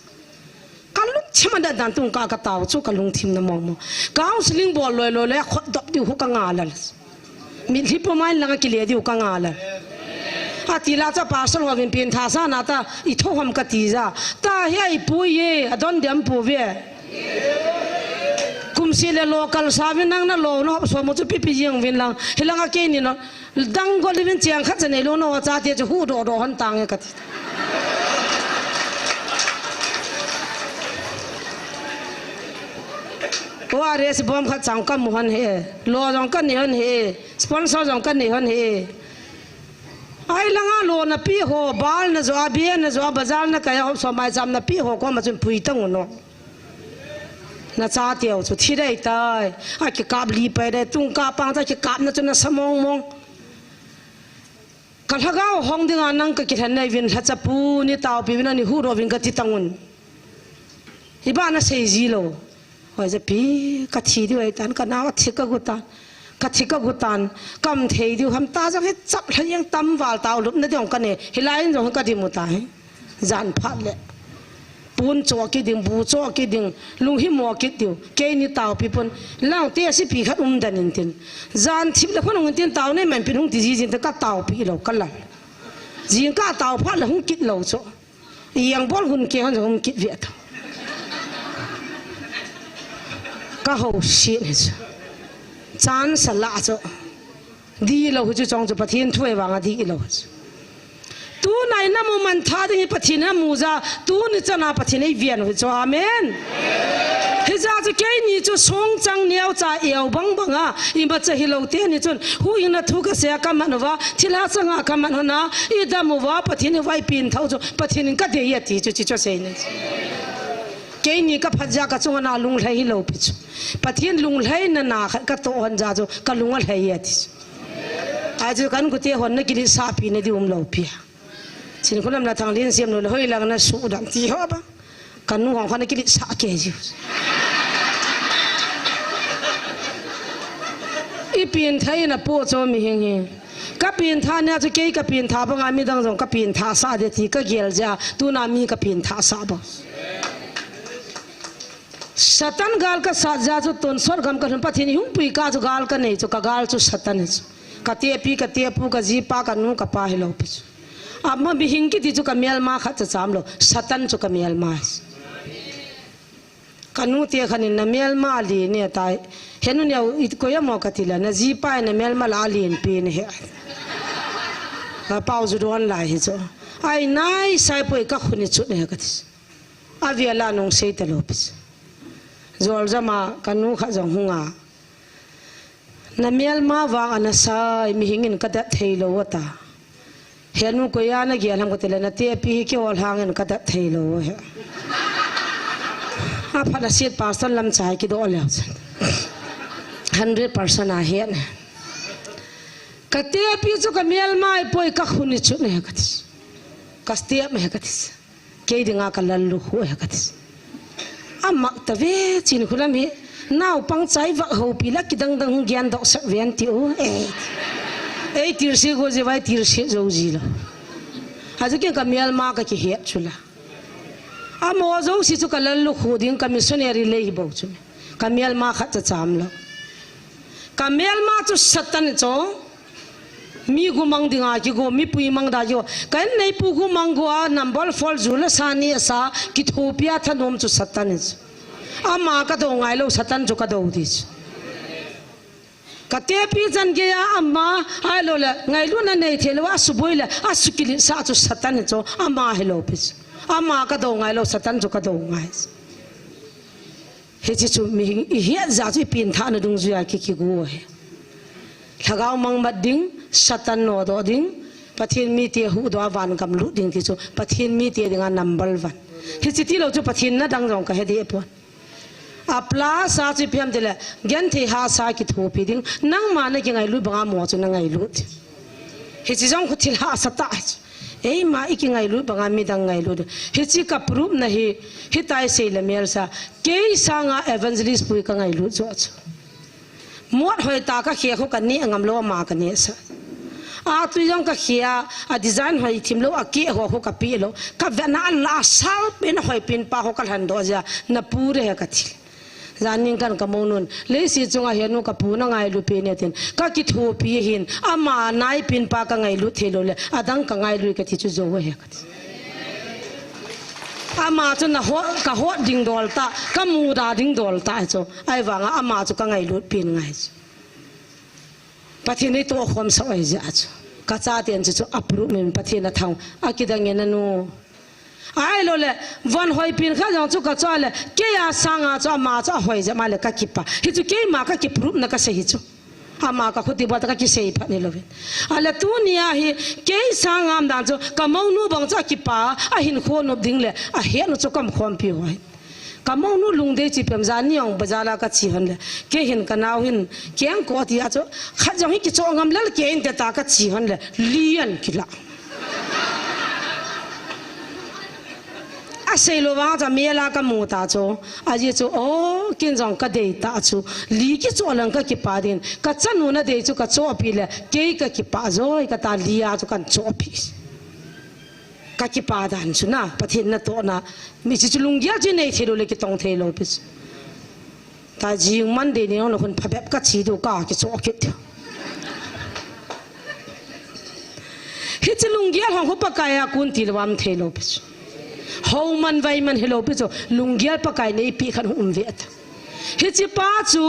Ka lungthim a dan tungka ka tao chu ka lungthim na mong mong. Counseling bol loi loi loi khot dop diu hu ka nga lal. Mitlhi pum a in langa kile diu ka nga lal. A ti la cha pastor ho vin pin tha sa na ta i tho ham ka ti ja. Ta hi ai pu ye a don dem pu ve. Kum si le local sa vin nang na lo no so mo chu pi pi jing vin lang. Hi langa ke ni no. Dang go livin chiang khat cha nei lo no cha te chu hu do do hon tang e ka ti. O R S bom khat chang ka mu hon he. Lo jong ka ni hon he. Sponsor jong ka ni hon he. Ai langa lo na pi ho, bal na jo, a bia na jo, bazar na kaya ho, so mai cham na pi ho ko ma chun pui tang u no. Na cha teu chu thi dai tai. A ki kap li pai dai, tungka pang cha ki kap na chu na sa mong mong. Ka lhagao hong dinga nang ka kilhen nei vin lhacha pu ni tao pi vin ani hu ro vin ka ti tang un. Hi ba na sei ji lo. Hoi ja pi ka thi diu ai tan ka nau thi ka gu tan. Ka thi ka gu tan. Kam thei diu ham ta jong he chap lha yang tam val tao lup na diong ka ne. Hi lai in jong ka di mu ta he. Jan phat le. Pun cho ki ding, bu cho ki ding, lung hi mo ki diu. Kei ni tao pi pun. Lang te si pi khat um dan in tin. Jan thip le khon hung tin tao nei man pin hung ti ji jin te ka tao pi lo ka lal. Jing ka tao phat le hung kit lo cho. Yang bol hun ke hon hung kit ve ta. Ka ho si ni cho. Chan sa la cho. Di lo hu chu chong chu Pathian thu e vanga di lo. Tu nai na mu man tha ding hi Pathian a mu ja, tu ni chana Pathian ei vian hu chu. Amen. Hi ja chu kei ni chu song chang neo cha eo bang bang a, i ma cha hi lo te ni chun, hu ing na thu ka se ka man va, thil ha sanga ka man hona, i da mu va Pathian i vai pin thau chu, Pathian in ka dei a ti chu chi chu sei ni. Kei ni ka phat ja ka chunga na lung lhai hi lo pi chu. Pathian lung lhai na na khat ka to hon ja chu, ka lung a lhai a ti chu. Ai chu kan kute hon na kili sa pi na di um lo pi. Chin khulam la thang lin siam lo le hoi lang na su dam ti ho ba. Kan nu hong khan na kili sa ke ji. I pengthah in apoh chu mihing hi. Ka pengthah nia chu kei ka pengthah banga midang jong ka pengthah sah ding ti ka gel jeh a, tuna mi ka pengthah sah bang. Satan gal ka sat jeh a chu tonsot gam ka lhun, Pathen in eihung pui kah chu gal ka nei chu, ka gal chu Satan hi chu. Ka tepi, ka tepu, ka jipa, ka nu, ka pa hilou pi chu. Ama mihing kiti chu ka melma khat cha cham lou, Satan chu ka melma hi chu. Ka nute khat in na melma alen e tai. Henu neo, i koi a mo ka ti le, na jipa in na melma la alen pen e he. Ka pao ju don lai hi chu. Ai nai sai poi ka khun i chut e ka ti. Avel a nung sei ta lou pi chu. Jol jama ka nu khat jong hung a. Na melma vang ana sai, mihing in ka dat thei lou ata. Henu koi a na gel ham ka ti le, na tepi hi kihol hang in ka dat thei lou he. Aphat a set pastor lam chai kidoh leu chun. Hundred percent a he ne. Ka tepi chu ka melma i poi ka khun i chut ne he ka ti. Ka step he ka ti. Kei dinga ka lallukhuh e ka ti. Amak ta ve chin khulam hi. Naupang chai vak houpi la kidang dang hung gen doh sak ven ti u. Eh. Ei tirsi go ji vai tirsi jo ji lo. Aji ken ka melma ka kihet chu la. Amo jo si chu ka lallukhuh ding ka missionary lei hi bou chu. Ka melma khat cha cham lo. Ka melma chu Satan chu. Mi gumang dinga kigo, mi pui mang da kigo. Ka in neipu gumang go a, number four ju la sa ni a sa, kithopi a thanom chu Satan hi chu. Ama ka do ngai lou, Satan chu ka do di chu. Ka tepi chan gei a ama, ahilou le, ngailutna nei thei lou, a suboi le, a sukilit sa chu Satan hi chu, ama hilou pi chu. Ama ka do ngai lou, Satan chu ka do ngai chu. Hiche chu mihing i het jeh chu i pengthahna dungjuia ki, kigo hi. Lhagao mang mat ding, Satan nodoh ding, Pathen mite huhdoh a vangam lut ding ti chu, Pathen mite dinga number one. Hiche tilou chu Pathen na dang jong ka he deh pon. A plus a chu ipi ham ti le, genthei hahsa kithopi ding, nangma na kingailut banga mo chu na ngailut. Hiche jong khu thil hahsa tah hi chu. Eima i kingailut banga midang ngailut. Hiche ka proof na hi, hitia i sei le mel sa. Kei sanga evangelist pu hi ka ngailut joh chu. Mot hoi tah ka khe khu ka neh ngam lou ama ka neh sa. A tui jong ka khe a, a design hoi thim lou, a keh ho khu ka peh lou. Ka vet na a la sal pen hoi pen pa khu ka lhan doh jeh a, na pu de he ka ti. Jan ning kah in ka mounun, leiset chunga henu ka pu na ngailu pen e tin, ka kithopi hin, ama nai pen pa ka ngailut thei lou le, adang ka ngailu ka ti chu jou e ka ti. Ama chu na hot, ka hot ding dol tah, ka muda ding dol tah chu, ahivanga ama chu ka ngailut pen ngai chu. Pathen in eitoh khom sah ahi jeh chu. Ka chaten chu chu approve min Pathen a thang. Akidang e nanu. Ahilou le, von hoi pen kha jong chu ka cho le, kei a sanga chu ama chu ahoi jeh ma le ka kipa. Hichu keima ka ki prove na ka sei hi chu. Ama ka khuti bol ta ka kisei phat ni louvin. Ahile tunia hi, kei sanga um dan chu, ka mounu bang chu akipa, ahin khonop ding le, ahet nu chu ka um khompi hoi. Ka mounu lungdei chu ipi ham, jan ni ong bazar a ka che hon le. Kei hin ka nau hin, keng ko ti a chu, khat jong hi kicho ngam lel kei inte ta ka che hon le, li an kila. Asei lou vang chu, mel a ka mu ta chu, ajeh chu, o, ken jong ka dei ta chu, li kicho lang ka kipa din, ka chanu na dei chu ka chopi le, kei ka kipa joi ka ta li a chu kan chopi. Ka kipa dan chu na, Pathen natohna, mi chu, chu lunggel chu nei thei lou le kitong thei lou pi chu. Ta jing Monday ni na hun phabep ka che diu ka kicho kit diu. Hiche lunggel hong khu Pakai a kon til vam thei lou pi chu. Hou man vai man hilou pi chu, lunggel Pakai nei pi khat hung um ve ta. Hiche pa chu,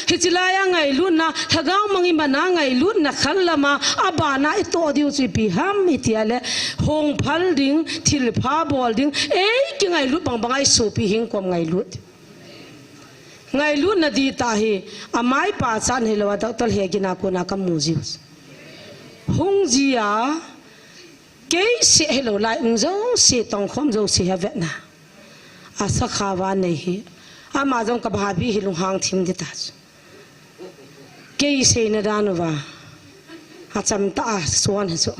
hiche lai a ngailutna, lhagao mang i man a ngailutna khat lama, abana i toh diu chu ipi ham i ti a le, hong phal ding, thilpha bol ding, ei kingailut bang banga i sopi hing kom ngailut. Ngailutna di ta hi, amai pa chan hilou a, doctor he gina kona ka mu jiu. Hung ji a, kei se hilou lai, um jouse tong khom jouse ha vetna. A sakha va nei hi. Ama jong ka bhabi hi lunghang thim di ta chu. Kei seina dan uva. Acham ta a suan hi chu.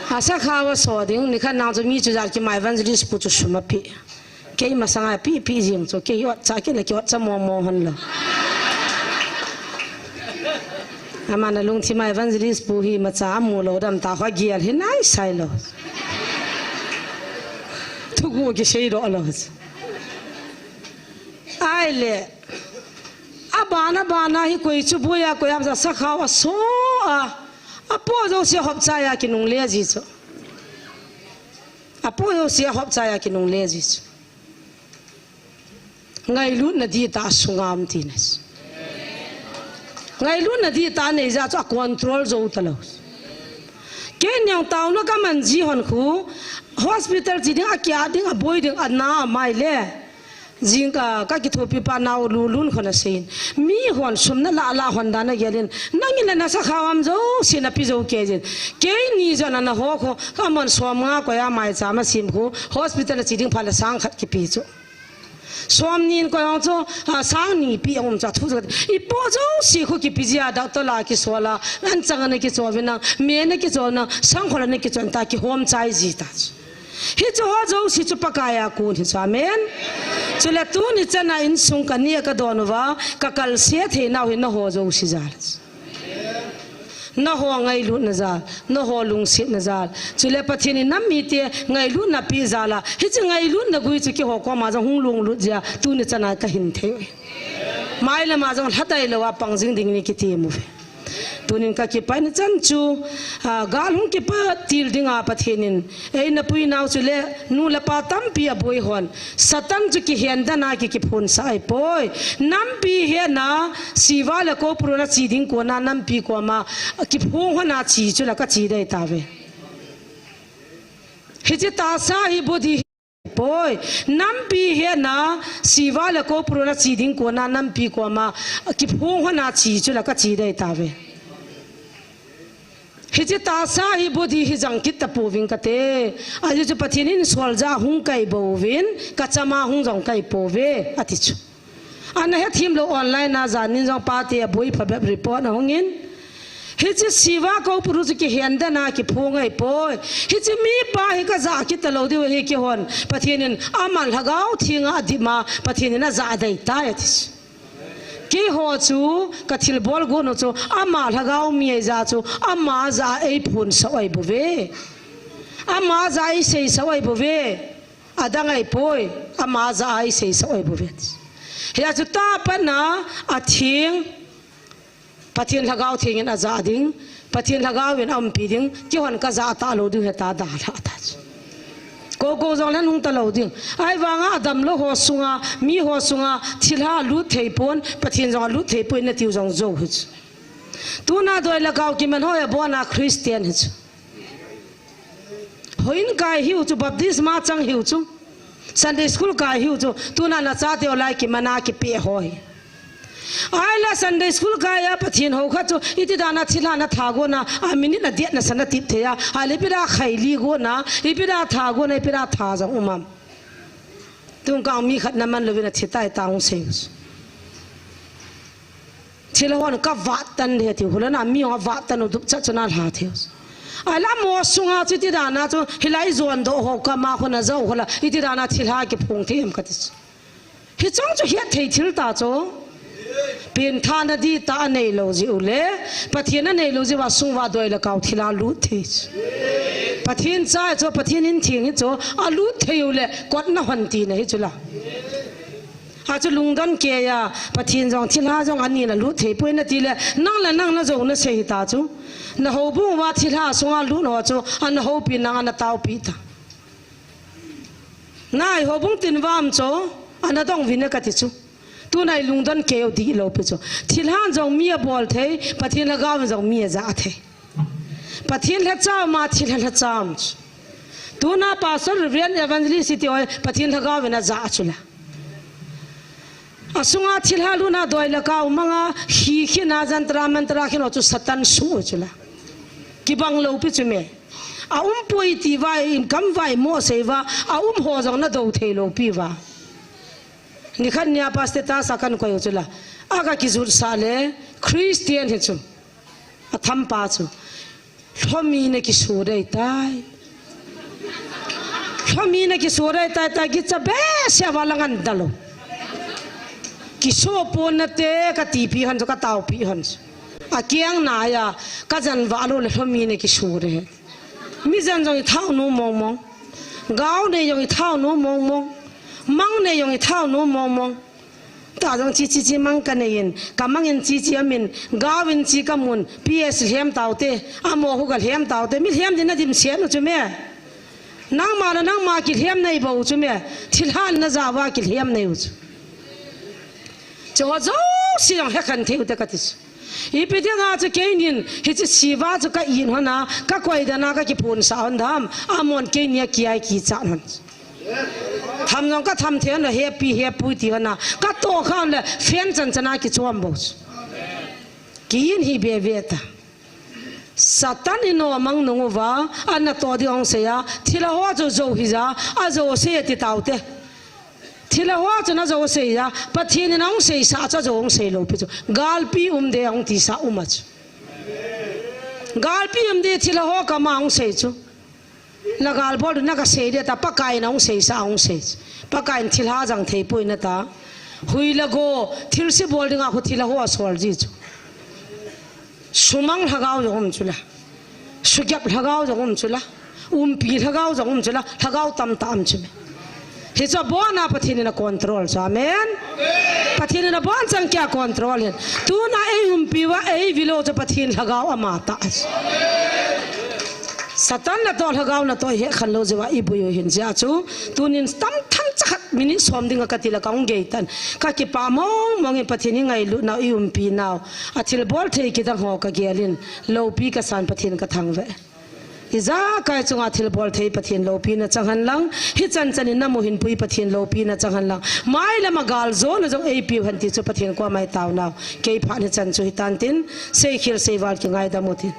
A sakha va so ding, ni khat nang chu mi chu jat ki mai evangelist pu chu sum a pi. Kei masanga pi pi jing chu, kei ot cha kei na kei ot cha mo mo hon lo. Aman alungthim a evangelist pu hi macha amu lou dam ta, hua gial hi nai sai lou. Thugu kisei lou lou. Ai le. Abana bana hi koi chu buya koi am ja sa khao a so a. Apo jo se hop cha ya kinung le ji chu. Apo jo se hop cha ya kinung le ji chu. Ngailutna di ta sungam ti na. Ngailutna di ta nei ja chu a control jo ta lou. Kei niang tau na ka man ji hon khu hospital chi ding a kia ding a boi ding a na mai le. Jing ka, ka kithopi pa nau lu lun khona sein. Mi hon sum na la la hon da na gelin. Nang in la na sa khawam jo, si na pi jo ke jin. Kei ni jo na na ho kho, ka man som nga ko ya mai cha ma sim khu, hospital chi ding pha la sang khat kipi chu. Som nin ko yong chu, a, sang ni pi ong cha thu cha. I po jo si khu kipi ji a doctor la ki so la, an chang na ki cho ve na, me na ki cho na, sang kho la na ki cho ta ki hom chai ji ta chu. Hi chu ho jo si chu Pakai a kun hi chu, amen. Chule tuni chana insung ka ni ka don uva, ka kal se thei nau hi na ho jo si jal. Na ho ngailutna jal, na ho lungsetna jal. Chule Pathen in nam mite ngailutna pi jal a. Hi chu ngailutna gui chu ki ho ko ma jong hung lunglut jia, tuni chana ka hin thei. Mai le ma jong lhatai lo a pang jing ding ni ki ti mu ve. Tunin ka kipai na chan chu, a, gal hung kipa til ding a Pathen in. Ei na pui nau chu le, nu le pa tampi a boi hon. Satan chu ki hen da na ki ki phun sa ai poi. Nampi he na, siva le ko puru na chi ding ko na nampi ko ma, ki phung ho na chi chu la ka chi dai ta ve. Hi chi ta sa hi bodhi poi. Nampi he na, siva le ko puru na chi ding ko na nampi ko ma, ki phung ho na chi chu la ka chi dai ta ve. Hi chi ta sa hi bodhi hi jang kit ta pu ving ka te. A ji chu Pathen in sol ja hung kai bo vin, ka chama hung jong kai po ve, a ti chu. Ana he thim lo online na jan nin jong pa te a boi pha bep report na hung in. Hi chi siva ko puru chu ki hen da na ki phung ai poi. Hi chi mi pa hi ka ja kit ta lo diu hi ki hon. Pathen in ama lhagao thinga a di ma, Pathen in a ja dai ta ya ti chu. Kei ho chu ka thil bol gu no chu ama lhagao mi ai ja chu ama ja ei phun sa ai bu ve. Ama ja ei sei sa ai bu ve. Adang ai poi, ama ja ei sei sa ai bu ve. Hi a chu ta pa na a thing Pathen lhagao thing in a ja ding. Pathen lhagao in a umpi ding. Ki hon ka ja ta lo ding he ta da lha ta chu. Ko ko jong lan hung ta lo ding. Ai vanga a dam lo ho sunga, mi ho sunga, thilha lut thei pon, Pathen jong a lut thei poi na tiu jong jo hi chu. Tuna doi la kau ki man ho ya bona Christian hi chu. Hoin kai hiu chu, baptisma chang hiu chu. Sunday school kai hiu chu. Tuna na cha teo lai ki mana ki pe ho hi. Ai la Sunday school kai a Pathen ho kha chu. Iti dana thilha na tha go na, a minute na diet na sana tip thei a. A le pira khai li go na, i pira tha go na, i pira tha jong umam. Tung kang mi khat na man lo vin a thi tai ta hung sei. Thil hon ka vat tan de ti hula na mi hon vat tan u dup cha chu na lha thei. Ai la mo sunga chu ti dana chu hilai zon do ho ka ma khona zo hola iti dana thilha ki phung thei em ka ti chu. Hi chong chu hiat thei thil ta chu. Pin tha na di ta a nei lo ji u le. Pathen a nei lo ji va sung va doi la kau thilha lut thei chu. Pathen cha chu Pathen in thing hi chu a lut thei u le kot na hon ti na hi chu la. A chu lungdon kei a, Pathen jong thilha jong ani na lut thei poi na ti le, nang le nang na jo na sei ta chu. Na houbung va thilha sunga lut ho chu, ana houpi nang ana taupi ta. Nai houbung tin vam chu, ana dong vin na ka ti chu. Tu nai lungdon kei u di lo pi chu. Thilha jong mi a bol thei, Pathen lhagao jong mi a ja thei. Pathen lhacham a thilha lhacham chu. Tuna Pastor Reverend Evangelist ti oi Pathen lhagao in a ja chu la. A sunga thilha luna doi la kau manga hi khi na jantra mantra khi no chu Satan su chu la. Ki bang lo pi chu me. A um poi ti vai in kam vai mo sei va a um ho jong na do thei lo pi va. Ni khan nia Pastor ta sa kan koi chu la. A ka ki jut sa le Christian hi chu. A tham pa chu. Lhomi na ki su dai tai. Lhomi na ki su dai tai tai ki cha be se va la ngan da lo. Ki su po na te ka ti pi han chu ka tau pi han chu. Akeng nai a, kajan vah lou le lhomi na kisure. Mi jan jong ithau nom mong mong. Gao nei jong ithau nom mong mong. Mang nei jong ithau nom mong mong. Tah jong chi chi chi mang kanei in, kamang in chi chi amin, gao in chi kamun, P S lhem taute, amo hu kalhem taute, mi lhem din nadim siat u chu me. Nangma le nangma kilhem nei bou chu me. Thilha le najah uva kilhem nei u chu. Chu jouse jong hekhen thei ute kati chu. Ipi dinga chu keinin, hiche siva chu ka in hon a, ka koi dan a ka kiphun sah hon dam, amon keini a kiai kichat hon. Tham jong ka tham thei hon a, happy, happy ti hon a, ka toh khan le, fan chan chan a kichom bou chu. Kiin hi be ve ta. Satan in amang nung uva, anatoh ding ahung sei a, thilha ho chu jou hija, ajou sei ati taute. Thilha ho chu najou sei a, Pathen in ahung seisah chu ajou ahung sei lou pi chu. Galpi um de ahung tisah um a chu. Galpi um de thilha ho kama ahung sei chu. Nagal bol na kasei de ta Pakai in ahung seisah ahung sei chu. Pakai in thilha jang thei poi nata. Hui le go, thilse bol dinga khu thilha ho asol ji chu. Sumang lhagao jong um chu la. Sugep lhagao jong um chu la. Umpi lhagao jong um chu la. Lhagao tamtah um chu me. Hichu abon a Pathen in a control chu. Amen. Pathen in abon chang kia control hin. Tuna ei umpi uva ei vil u chu Pathen lhagao ama tah. Satan natoh lhagao natoh hekhen lou jeh uva ibui u hin jeh a chu. Tunin tam thang chakhat minute som dinga kati la kahung gei tan. Ka kipah mong mong in Pathen i ngailut nau i umpi nau. A thilbol thei kidang ho kagel in. Loupi kasan Pathen kathangvah e. Ijakai chunga thilbol thei Pathen loupina chang hen lang, hichan chan in namu hinpui Pathen loupina chang hen lang, mailam a galjona jong eipiu hen ti chu Pathen koma i taonau. Kei phat hichan chu hitan tin, seikhel seival kingaidam utin.